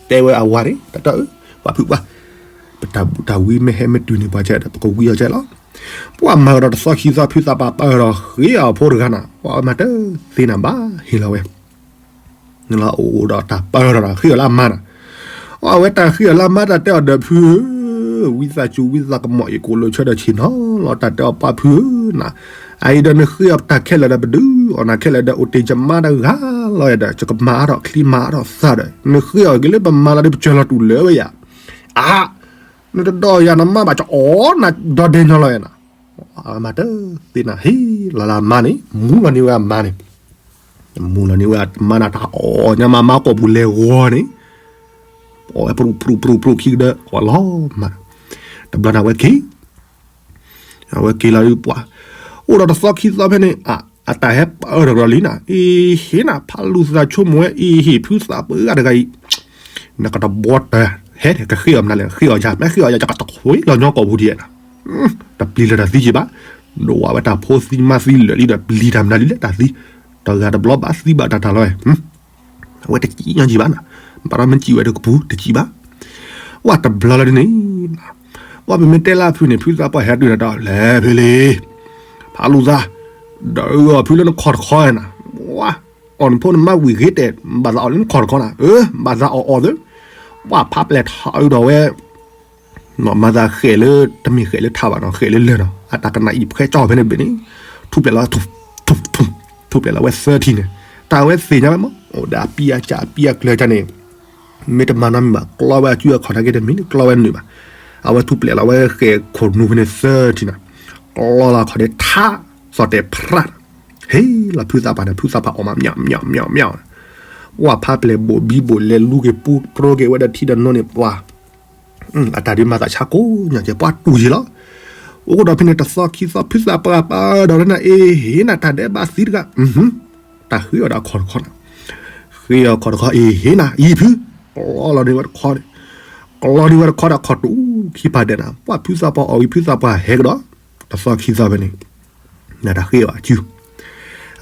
တဲဝဲအဝၤန့ၣ် တၢ်တၢ်အၢ, ပှၤဖုပှၢ်, ပတၢ်ဘူၣ်တၢ်ဝံမ့ၢ်ဟဲမ့ၢ်တုၤန့ၣ်ပှၤကဲဒီး ပကဝံအီၤကဲလီၤ, ပှၤမၤကဒီးတသီခံသီဖုသးပှၢ်ပၢၢ်ဒီးဃ့အီၤဖိတဂၤနၤ, ပှၤဝဲမၤတသ့နၤဘၣ် ဟ့ၣ်လီၤဝဲ, နလီၤအိၣ်ဒီးတၢ်ပၢၢ်ဒီးဃ့အီၤလၢအမါနၤ, အဝဲတၢ်ဃ့အီၤလၢအမါတၢ်တဲအီၤဒီးဖုဧၢ, ဝံသးစူၤဝံသးကမီၤအံၤကိးလိာ်ဆၢဒီးဆ့ၣ်နီၤလီၤ တၢ်တဲအီၤပှၢ်ဖုဧၢနၤ, အအံၤဒီးနဃ့အီၤတၢ်ခဲလၢာ်ဒီးပဒုးအီၣ်နၤခဲလၢာ်ဒီး အိၣ်တ့ၢ်ယမါတဂၤလီၤဒီး ယကမၤအါထီၣ်ချံမၤအါထီၣ်သးဒီး နဃ့အီၤက့ၤလၢပမါလီၤဒီး ပစၢၤလီၤတူၢ်လၢဝဲယၤ, အါ, နတဒိးယၤနမါဘၣ်ကအီၣ်နၤဒီဒဲညီလီၤယၤနၤ, အမၤတသ့နၤ ဟ့ၣ်လီၤလၢအမါန့ၣ် မူလီၤန့ၢ်ဝဲအမါန့ၣ်, မူလီၤန့ၢ်ဝဲအမါနၤ တၢ်အီၣ်ညါမါမါကိာ်ပူၤလဲၤဂီၤန့ၣ်, အီၣ်ဝဲပြူၣ်ပြူၣ်ပြူၣ်ပြူၣ်ခံကဒၢ အီၣ်လီၤမး, တဘျီန့ၣ်အဝဲက့ၤ အဝဲက့ၤလီၤဒ်ပှၤ, အိၣ်ဒီးတသီခံသီဖဲန့ၣ်, အတၢ်ဟဲပၢၢ်ထီၣ်ကဒီးလံနၤ, အ့ဟ့ၣ်နၤ ဖးလူၤသးဆိကမိၣ်ဝဲ အ့ဟ့ၣ်ဖုသးပှၢ်တဂၤအံၤ, နကတဘီတၢ်ဟဲန့ၣ် ကဃ့အီၤမနုၤလဲၣ် ဃ့အီၤယၤ မ့ၢ်ဃ့အီၤယၤ ယကတခွ့လီၤညီကိာ်ပူၤဒံးနၤ, တပျံၤလၢၤတၢ်သံက့ဘၣ်, ဒိးဝဲတၢ်ဖိသံမါသံလၢာ်လံဒီး ပျံၤတၢ်မနုၤလံလၢတၢ်သံ, တဂၤတဘျီဘၣ်သံဘၣ်တၢ်တၢ်လီၤ, အဝဲတစံၣ်ညီက့ဘၣ်နၤ, ဘၣ်ဒီးမ့ၢ်စံၣ်ဝဲဒီးကပူၤတစံၣ်ဘၣ်, ဝဲတဘျီလီၤဒ်န့ၣ်, ဝဲပမ့ၢ်တဲလၢဖုန့ၣ် ဖုသးပှၢ်ဟဲတုၤနၤတၢ်လဲၤဖဲလံ, ဖးလူၤသး, ဒီးအီၤဖုလၢနခီၣ်တခီနၤ, ဝဲ, အီၣ်နဖိနမါဝံၣ်ဂ့ၤတဲာ် ဘၣ်သးအီၣ်လၢနခီၣ်တခီနၤ, အၢ ဘၣ်သးအီၣ်အီၣ်သၢ, ဝဲဖးပျဲၢ်ထီၣ်အုးဒီးဝဲ မၤသးဃဲးလၢ တမ့ၢ်ဃဲးလၢထးဘၣ်နီၤ ဃဲးလၢလၢၢ်နီၤ အတၢ်ကနၣ်အံၤဖှဲကၠီၣ်ဖဲန့ၣ်ဘၣ်န့ၣ်, ထူၣ်ပျဲးလီၤဝဲ ထူၣ် ထူၣ် ထူၣ် ထူၣ်ပျဲးလီၤဝဲသၢထံၣ်န့ၣ်, တၢ်ဝဲသ့ၣ်ညါဝဲမး အိၣ်ဒီးအပံအစၢ်အပံအကျၢၤတၢ်န့ၣ်, မ့ၢ်တမၤနီတမံၤဘၣ် ကျီဝဲအစုအခီၣ်ထၢက့ၤတမံၤန့ၣ်ကျီဝဲနုာ်ဘၣ်, အဝဲထူၣ်ပျဲးလီၤဝဲဃဲးခိၣ်နူာ်ဖဲန့ၣ်သၢထံၣ်န့ၣ်, ကျီလီၤခီၣ်န့ၣ်ထး သီၣ်တဲာ်ဖြး, ဟ့ၣ်လီၤဖုသးပှၢ်န့ၣ် ဖုသးပှၢ်အီၣ်မး မးမးမး, ဝဲဖးပျဲၢ်ဘိၣ်ဘံဘိၣ်လဲၤလူၤက့ၤပူၤပြိက့ၤဝဲဒီးထံဒီးနိန့ၣ်ပှၤ အတၢ်ဒုးမၤသးဆါကိးညါကဲ ပှၤတူၢ်ယံာ်လီၤ. အိၣ်ဒီးဖဲန့ၣ်တသီခံသီ ဖုသးပှၢ်ပၢၢ်ဒီးလၢနၤ အ့ဟ့ၣ်နၤ တၢ်ဒဲးဘးသံတဂၤ, တၢ်ဃ့အီၤဒီးအခီၣ်တခီနၤ, ဃ့အီၤခီၣ်တခီ အ့ဟ့ၣ်နၤ အံၤဖု, ကျီလီၤန့ၢ်ဝဲတခီန့ၣ်, ကျီန့ၢ်ဝဲတခီဒီးအခီၣ်တူာ်ခံပၤဒဲးနၤ, ပှၤဖုသးပှၢ်အီၣ်ဝံၤ ဖုသးပှၢ်ဟဲကဒီး, တသီခံသီဖဲန့ၣ် နတၢ်ဃ့အီၤအစု,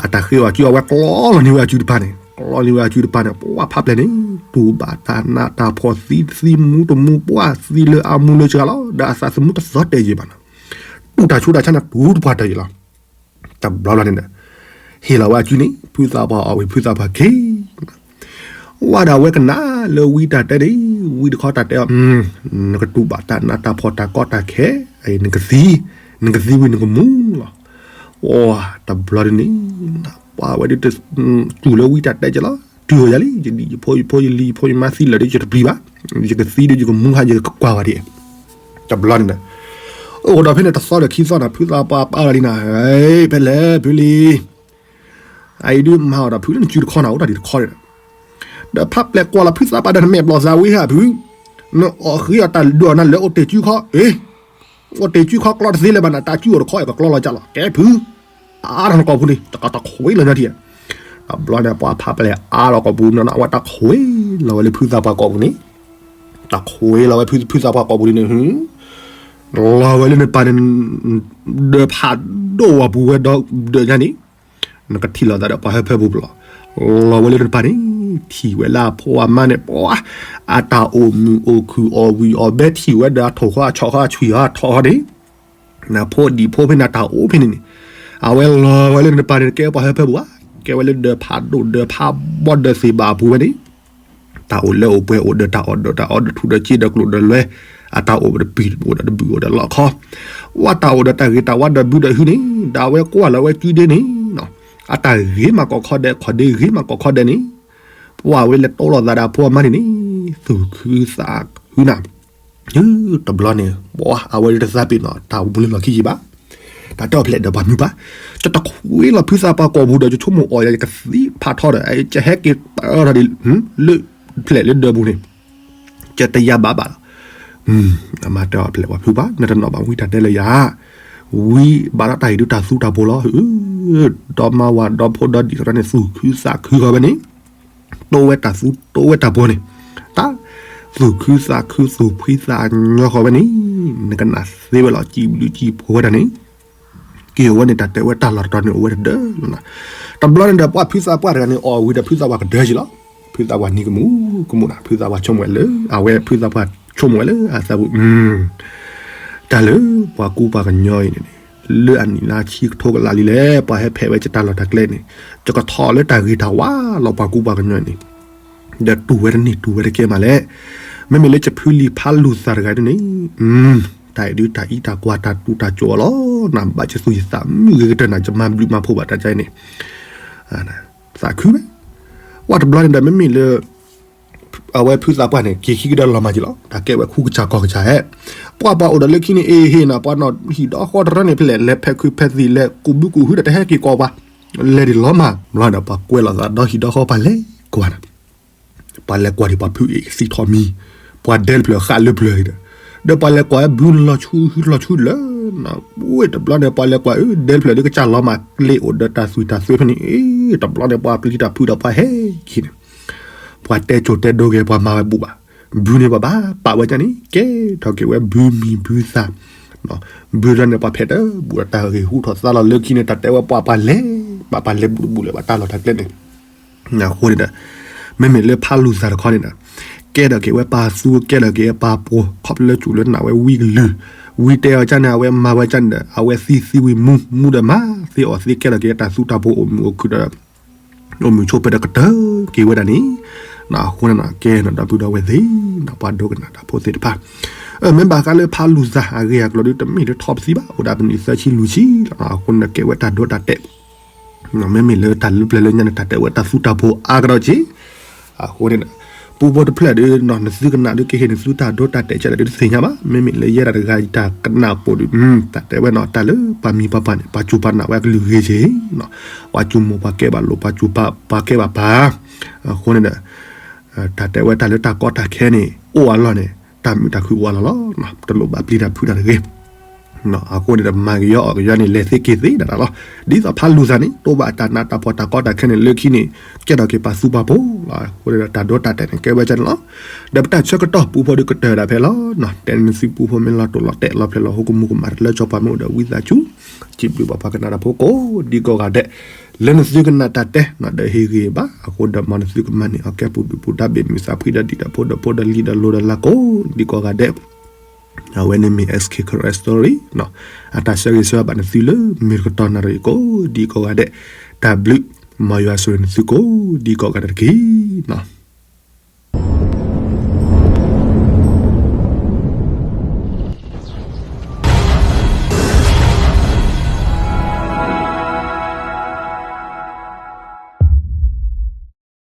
အတၢ်ဃ့အီၤအစု အဝဲကျီလီၤန့ၢ်ဝဲအစုတဖၣ်န့ၣ်, ကျီလီၤန့ၢ်ဝဲအစုတဖၣ်န့ၣ် ပှၤဖးပျဲၢ်န့ၣ် တူၢ်ဘၣ်တၢ်နးတၢ်ဖှီၣ်သံသံမူတမူ ပှၤသံလၢအမူလၢစှၤလီၤ ဒီးအသးသမူတသီတဲာ်ယံာ်ဘၣ်နၤ, တူၢ်တၢ်ဆူးတၢ်ဆါန့ၣ်တူၢ်တပှၢ်တၢၢ်ယံာ်လီၤ. တဘျီဘျီန့ၣ်ဒီး ဟ့ၣ်လီၤဝဲအစုန့ၣ် ဖုသးပှၢ်အီၣ်ဝံၤ ဖုသးပှၢ်က့ၤ ဝဲဒၣ်ဝဲကနၣ်လၢဝံတၢ်တဲန့ၣ် ဝံတခီတၢ်တဲအီၤ, နကတူၢ်ဘၣ်တၢ်နးတၢ်ဖှီၣ်တၢ်ကီတၢ်ခဲ, နကသံ, နကသံဝံၤနကမူလီၤ. အိ တဘျီဒ်န့ၣ် ပှၤဝဲဒၣ် တူၢ်လၢဝံတၢ်တဲကလီၤ, တုၤအီၤယၤလံ, ယဖိယဖိယလံၤယဖိယမါသံလၢာ်ဒီး ယတပျံၤဘၣ်, ယကသံဒီးယကမူဟါယကကွၢ်ဝဲဒၣ်, တဘျီန့ၣ်ဒီး အိၣ်ဒီးဖဲန့ၣ်တသီဒီးခံသီန့ၣ် ဖုသးပှၢ်ပၢၢ်လီၤလံနၤ, ဖဲလဲၣ်ဖုလံ အအံၤဒုးမၤအီၤဒီးဖုလၢနစုတခီနၤ အိၣ်တၢ်ဒံးတခီန့ၣ်ဒီး, ဒီးဖးပျဲၢ်ကွၢ်လီၤဖုသးပှၢ်ဒီး နမဲာ်ဘျီၣ်သးဝံၤဟဲဖု, နအီၣ်ဃ့အီၤတၢ်ဒုးအီၤနၤလၢအိၣ်တ့ၢ်စုခီ, အ့, အိၣ်တ့ၢ်စုခီကျီတသ့လၢၤဘၣ်နၤ တၢ်စုအိၣ်တခီအကကျီလီၤကၢ်လီၤ ကဲဖု, အါထီၣ်နကိာ်ပူၤန့ၣ် တကတခွ့လီၤညါထံၣ်, တ တဘျီန့ၣ် ပှၤဖးပျဲၢ်အါလီၤကိာ်ပူၤနီၤနီၤ အဝဲတၢ်ခွဲးလီၤဝဲလၢဖုသးပှၢ်ကိာ်ပူၤန့ၣ်, တၢ်ခွဲးလီၤဝဲဖုသးပှၢ်ကိာ်ပူၤန့ၣ်, လီၤဝဲလၢနပၤန့ၣ်, ဒၢးဖးဒိၣ်ဝဲပူၤဝဲဒီးဒၢးညါန့ၣ်, နကထံၣ်လိာ်သးဒီးပှၤဟၢဖၢပူၤပလီၢ်, လီၤဝဲလၢနပၤန့ၣ်, ထံၣ်ဝဲလၢအဖိအမါန့ၣ် ပှၤ, အတၢ်အိၣ်မုာ်အိၣ်ခုၣ်အီၣ်ဝံၣ်အီၣ်ဘဲ ထံၣ်ဝဲဒီးအထိၣ်ဃီအဆီၣ်ဃီအဆွံၣ်ဃီအထီၣ်ဃီန့ၣ် နဖိဒံၣ်ဖိဖဲန့ၣ် တၢ်အိၣ်ဖဲန့ၣ်န့ၣ်, အဝဲလီၤဝဲလၢနပၤန့ၣ် ကဲပှၤဟၢဖၢပူၤဧါ, ကဲဝဲလၢဒၢးဖးဒိၣ်ဒၢးဖးဘီဒၢးသ့ၣ်ဘၣ်အပူၤဝဲန့ၣ်, တၢ်အိၣ်လၢအိၣ်ပှဲၤအိၣ်ဒီးတၢ်အီၣ်ဒီးတၢ်အီဒီးထူဒီးစ့ဒီးကျိၣ်ဒီးလွဲ, အတၢ်အိၣ်ဒီးပံၤအိၣ်ဒီးတဘုၣ်အိၣ်ဒီးလီၢ်ခီ, ဝဲတၢ်အိၣ်ဒီးတၢ်ဂ့ၤတၢ်ဝါဒီးဘုဒီးဟုန့ၣ် ဒီးအဝဲကွၢ်လီၤဝဲကုဒ့န့ၣ်, အတၢ်ဂ့ၤမးကိးခီဒဲး ခီၣ်ဒ့ဂ့ၤမးကိးခီဒဲးန့ၣ် ပှၤဝဲလဲၤတိလီၤသးဒီးအဖိအမါန့ၣ်န့ၣ်, သူၣ်ခုသးခုနၤ, တဘျီန့ၣ် ပှၤအဝဲတသးပ့ၤနီၣ် တၢ်အိၣ်မူလၢလီၢ်ခံယံာ်ဘၣ်, တၢ်တဲအီၤဖျဲးဒီးပှၤမုာ်ဘၣ်, ယတခွဲးလီၤဖုသးပှၢ်ကိာ်ပူၤဒီး ယဆိကမိၣ်အီၣ်ယၤ ယကသံဖးထီဒီး ယဟဲက့ၤတၢ်ထီၣ်ဒ် လၢဖျဲးလၢဒၢးပူၤန့ၣ်, ယတယါဘၣ်ဘၣ်လီၤ, အမါတဲအီၤဖျဲးပှၤဖုဘၣ် နတနီၣ်ဘၣ်ဝံတၢ်တဲလၢယၤ, ဝံဘၣ်ဒီးတၢ်အံၤဒုးတၢ်သူတၢ်ပှီၤလီၤ, ဒီမါဝၤဒီဖိဒီဒံၣ်သရၣ်န့ၣ် သူၣ်ခုသးခုဃီဝဲန့ၣ် တိဝဲတၢ်သူတိဝဲတၢ်ပှီၤန့ၣ်, တၢ်, သူၣ်ခုသးခုသူၣ်ဖှံသးညီဃီဝဲန့ၣ်, နကနၣ်သ့ဝဲလီၤ စံးဘျုးစံးဖှိၣ်ဝဲဒၣ်န့ၣ်, က့ၤအိၣ်ဝဲန့ၣ် တၢ်တဲဝဲတၢ်လီၢ်တတီၤန့ၣ် အိၣ်ဝဲတဒၢလီၤနီၤ, တဘျီန့ၣ်ဒီး ပှၤဖုသးပှၢ်တဂၤန့ၣ် အီၣ်ဝံၤဒီးဖုသးပှၢ်ကဒၢက့ၤလီၤ, ဖုသးပှၢ်နံၤကမူၣ်ကမူၣ်နီၤ ဖုသးပှၢ်ဆိကမိၣ်ဝဲလၢ အဝဲဖုသးပှၢ်ဆိကမိၣ်ဝဲလၢအသးပူၤ တၢ်လၢပှၤကူပှၤကညီအံၤန့ၣ်န့ၣ်, လၢအနံၣ်လါဆံကထိကလးလံလဲၣ် ပှၤဟဲဖဲးဝဲယတၢ်လီၢ်တၢ်ကျဲန့ၣ်, ယကထီၣ်လၢတၢ်ဂ့ၤတၢ်ဝါလီၤ ပှၤကူပှၤကညီအံၤန့ၣ်, ဒီးတူၢ်ဝဲတန့ၢ်တူၢ်ဝဲတကဲမးလဲၣ်, မ့မ့ၢ်လၢယဖုလံၤဖးလူၤသးတဂၤဒ်န့ၣ်, တၢ်အံၤဒုးတၢ်အံးတၢ်ကွၢ်တၢ်တူၢ်တၢ်ကၠိအီၤလီၤ, နဘၣ်ယသူၣ်ယသးမုာ်ဂ့ၤကတၢၢ်နၤ ယမၤဘျုးမၤဖှိၣ်ဘၣ်တၢ်ကါအံၤန့ၣ်, သးခုဝဲ, ဝဲတဘျီန့ၣ်ဒီး မ့မ့ၢ်လၢ အဝဲဖုသးပှၢ်န့ၣ် က့ၤခံကဒီးလီၤမၢ်က့ၤလီၤ, တၢ်ကဲဝဲခူကစၢ်ကီၢ်ကစၢ်ဧဲ, ပှၤပှၤအိၣ်ဒီးလၢခံန့ၣ် အ့ဟ့ၣ်နၤ ပှၤနီၣ်ဟံၣ်ဒီဃီတရၢန့ၣ် ဖဲလဲၣ်လဲၤဖဲးခုးဖဲးသံၣ်လဲၤကူးဘုကူးဟုဒီး တဟဲက့ၤကိးပှၤ, လဲၤဒံးလီၤမၢ် ဘျီဒီး ပှၤကွဲးလီၤသးဒီဟံၣ်ဒီဃီ ပှၤလဲၤကွၢ်န့ၣ်, ပှၤလဲၤကွၢ်ဒံးပှၤဖုအ့ၣ်သံထီၣ်မံၤ, ပှၤဒဲလၢပျၢၤဃးလၢပျၢၤဒီး, ဒီးပှၤလဲၤကွၢ်ဘုလီၤဆူဟုလီၤဆူလၢ ဝဲတဘျီန့ၣ် ပှၤလဲၤကွၢ်အၢ ဒဲလၢပျၢၤဒုးကစၢ်လီၤမၢ် ကျ့အိၣ်ဒီးတၢ်သွံၣ်တၢ်သွဲဖဲန့ၣ်, တဘျီန့ၣ် ပှၤပျံၤတၢ်ဖုးဒီးပှၤဟဲက့ၤန့ၣ်, ပှၤတဲစိၤတဲဒိဂ့ၤ ပှၤမၤဝဲဘူးဘၣ်, ဘုန့ၣ်ပှၤဘၣ်ပာ်ဝဲကန့ၣ် ကဲထီၣ်က့ၤဝဲဘုမံၤဘုသၣ်, ဘုလၢန့ၣ် ပှၤဖဲးတၢ်ဘူးဒီးတၢ်ဂ့ၤဟူထီၣ်သါလီၤလၢခံန့ၣ် တၢ်တဲဝဲပှၤပှၤလဲၤ, ပှၤပှၤလဲၤဘူးတဘူးလၢၤဘၣ်တၢ်လီၢ်တၢ်ကျဲန့ၣ် အဃိန့ၣ်ဒီး မ့မ့ၢ်လၢဖးလူၤသးတခီန့ၣ်ဒီး ကဲထီၣ်က့ၤဝဲပှၤသူ ကဲထီၣ်က့ၤဝဲပှၤပှီၤ ခီဖျိလၢစူၣ်လၢနာ်ဝဲဝံကလုာ်, ဝံတဲအီၤကန့ၣ် အဝဲမၤဝဲကန့ၣ်ဒီး အဝဲသံသံဝံၤမူ မူဒီးမၤသ့အီၣ်သ့ ကဲထီၣ်က့ၤတၢ်သူတၢ်ပှီၤအိၣ်မုာ်အိၣ်ခုၣ်ဒီး အိၣ်မုာ်ဆိးပၢၤဒီးကတၢၢ်က့ၤဝဲဒၣ်န့ၣ်, အဃိန့ၣ် ကဲန့ၣ်ဒီပုၢ်ဒီဝဲၢ်သ့ၣ် ပှၤဒိကနၣ်တၢ်ဖိသ့ၣ်တဖၣ်, မ့ၢ်ဘၣ်ဃးလၢဖးလူၤသးအဂ့ၢ်အကျိၤဒုး တမ့ၢ်လၢထီပသံဘၣ် အိၣ်ဒၣ်ပနံၣ်သၢဆံလွံၢ်ဆံလီၤ, အဃိန့ၣ်ကဲဝဲတၢ်ဒိတၢ်တဲာ် မ့မ့ၢ်လၢတၢ်လၢပျၢၤလၢညါန့ၣ် တၢ်တဲဝဲတၢ်သူတၢ်ပှီၤအါကဒီးက့ၤ, အဃိန့ၣ် ပူဖိတဖျၢၣ်ဒီး နသုကနၣ်ဒုးကဟ့ၣ်နသုတၢ်ဒိတၢ်တဲာ်ကဲဒီးဒုးတသ့ၣ်ညါဘၣ်, မ့မ့ၢ်လၢယဲဒၣ်တဂၤအံၤတၢ်ကနၣ်ပိာ်ဒုး တၢ်တဲဝဲနီၤ တၢ်လၢပှၤမံၤပှၤပၢ်န့ၣ် ပှၤစူၢ်ပှၤနာ်ဝဲအကလုၢ်ဂ့ၤက့ၤ, ပှၤစူၢ်မိၢ်ပှၤကဲဘၣ်လိာ် ပှၤစူၢ်ပှၤကဲဘၣ်ပၢ်, အဃိန့ၣ်ဒီး တၢ်တဲဝဲတၢ်လၢတၢ်ကီတၢ်ခဲန့ၣ် အိၣ်အလီၢ်န့ၣ် တၢ်မုာ်တၢ်ခုၣ်အိၣ်အလီၢ်လီၤ, တလိၣ်ဘၣ်ပျံၤတၢ်ဖုးတၢ်တဂ့ၤ အဃိန့ၣ်ဒီး မၤကယီအီၣ်ကယီန့ၣ် လဲၤသ့က့ၤသ့ဒၣ်တၢ်လီၤ, ဒ်သိးဖးလူၤသးန့ၣ် တိဘၣ်တၢ်နးတၢ်ဖှီၣ်တၢ်ကီတၢ်ခဲန့ၣ် လၢခံန့ၣ် ကဲထီၣ်က့ၤပှၤသူပှၤပှီၤလီၤ, အဃိန့ၣ်ဒီး တၢ်ဒိတၢ်တဲာ်န့ၣ် ကဲဝဲဒ်န့ၣ်လီၤ, ဒီးပတၢ်ဆၢကတီၢ်ပူဖိဒီးကတၢၢ်ဒၣ်ဖဲလီၤ, တဲနသုပူဖိမ့ၢ်လီၤတိၢ်လီၤတဲာ်လီၤဖျဲၣ်လီၤဟိကမူကမၣ်တလၢကၠီပှၤမ့ၢ်အိၣ်ဒီးဝံသးစူၤ, စံးဘျုးဘၣ်ပှၤကနၣ်တၢ်ဖိကိးဒံကိးဂၤဒဲး, လၢနသုကနၣ်တၢ်တဲနီၤဒီးဟ့ၣ်ဂ့ၤဘၣ်, အဃိဒီးမ်နသုကမၤန့ၢ်အီၤကဲပူၤဒုၣ်ပူၤဒါဘ့ၣ်နုာ်သးဖှံဒီးဒံၣ်ဒီးဖိဒီးဖိဒီးလံၤဒီးလိၤဒီးလၤကိးဒံကိးဂၤဒဲး, အဝဲန့ၣ်မ့ၢ် S K Karen Story နီၤ, အတၢ်ဆၢဂ့ၤဆၢဝါဘၣ်နသုလၢမုၢ်တကတီၢ်နၣ်ရံၣ်ကိးဒံကိးဂၤဒဲး, တၢ်ဘျုး, မ်ယွၤဆိၣ်ဂ့ၤနသုကိးဒံကိးဂၤဒဲးတက့ၢ်နီၤ.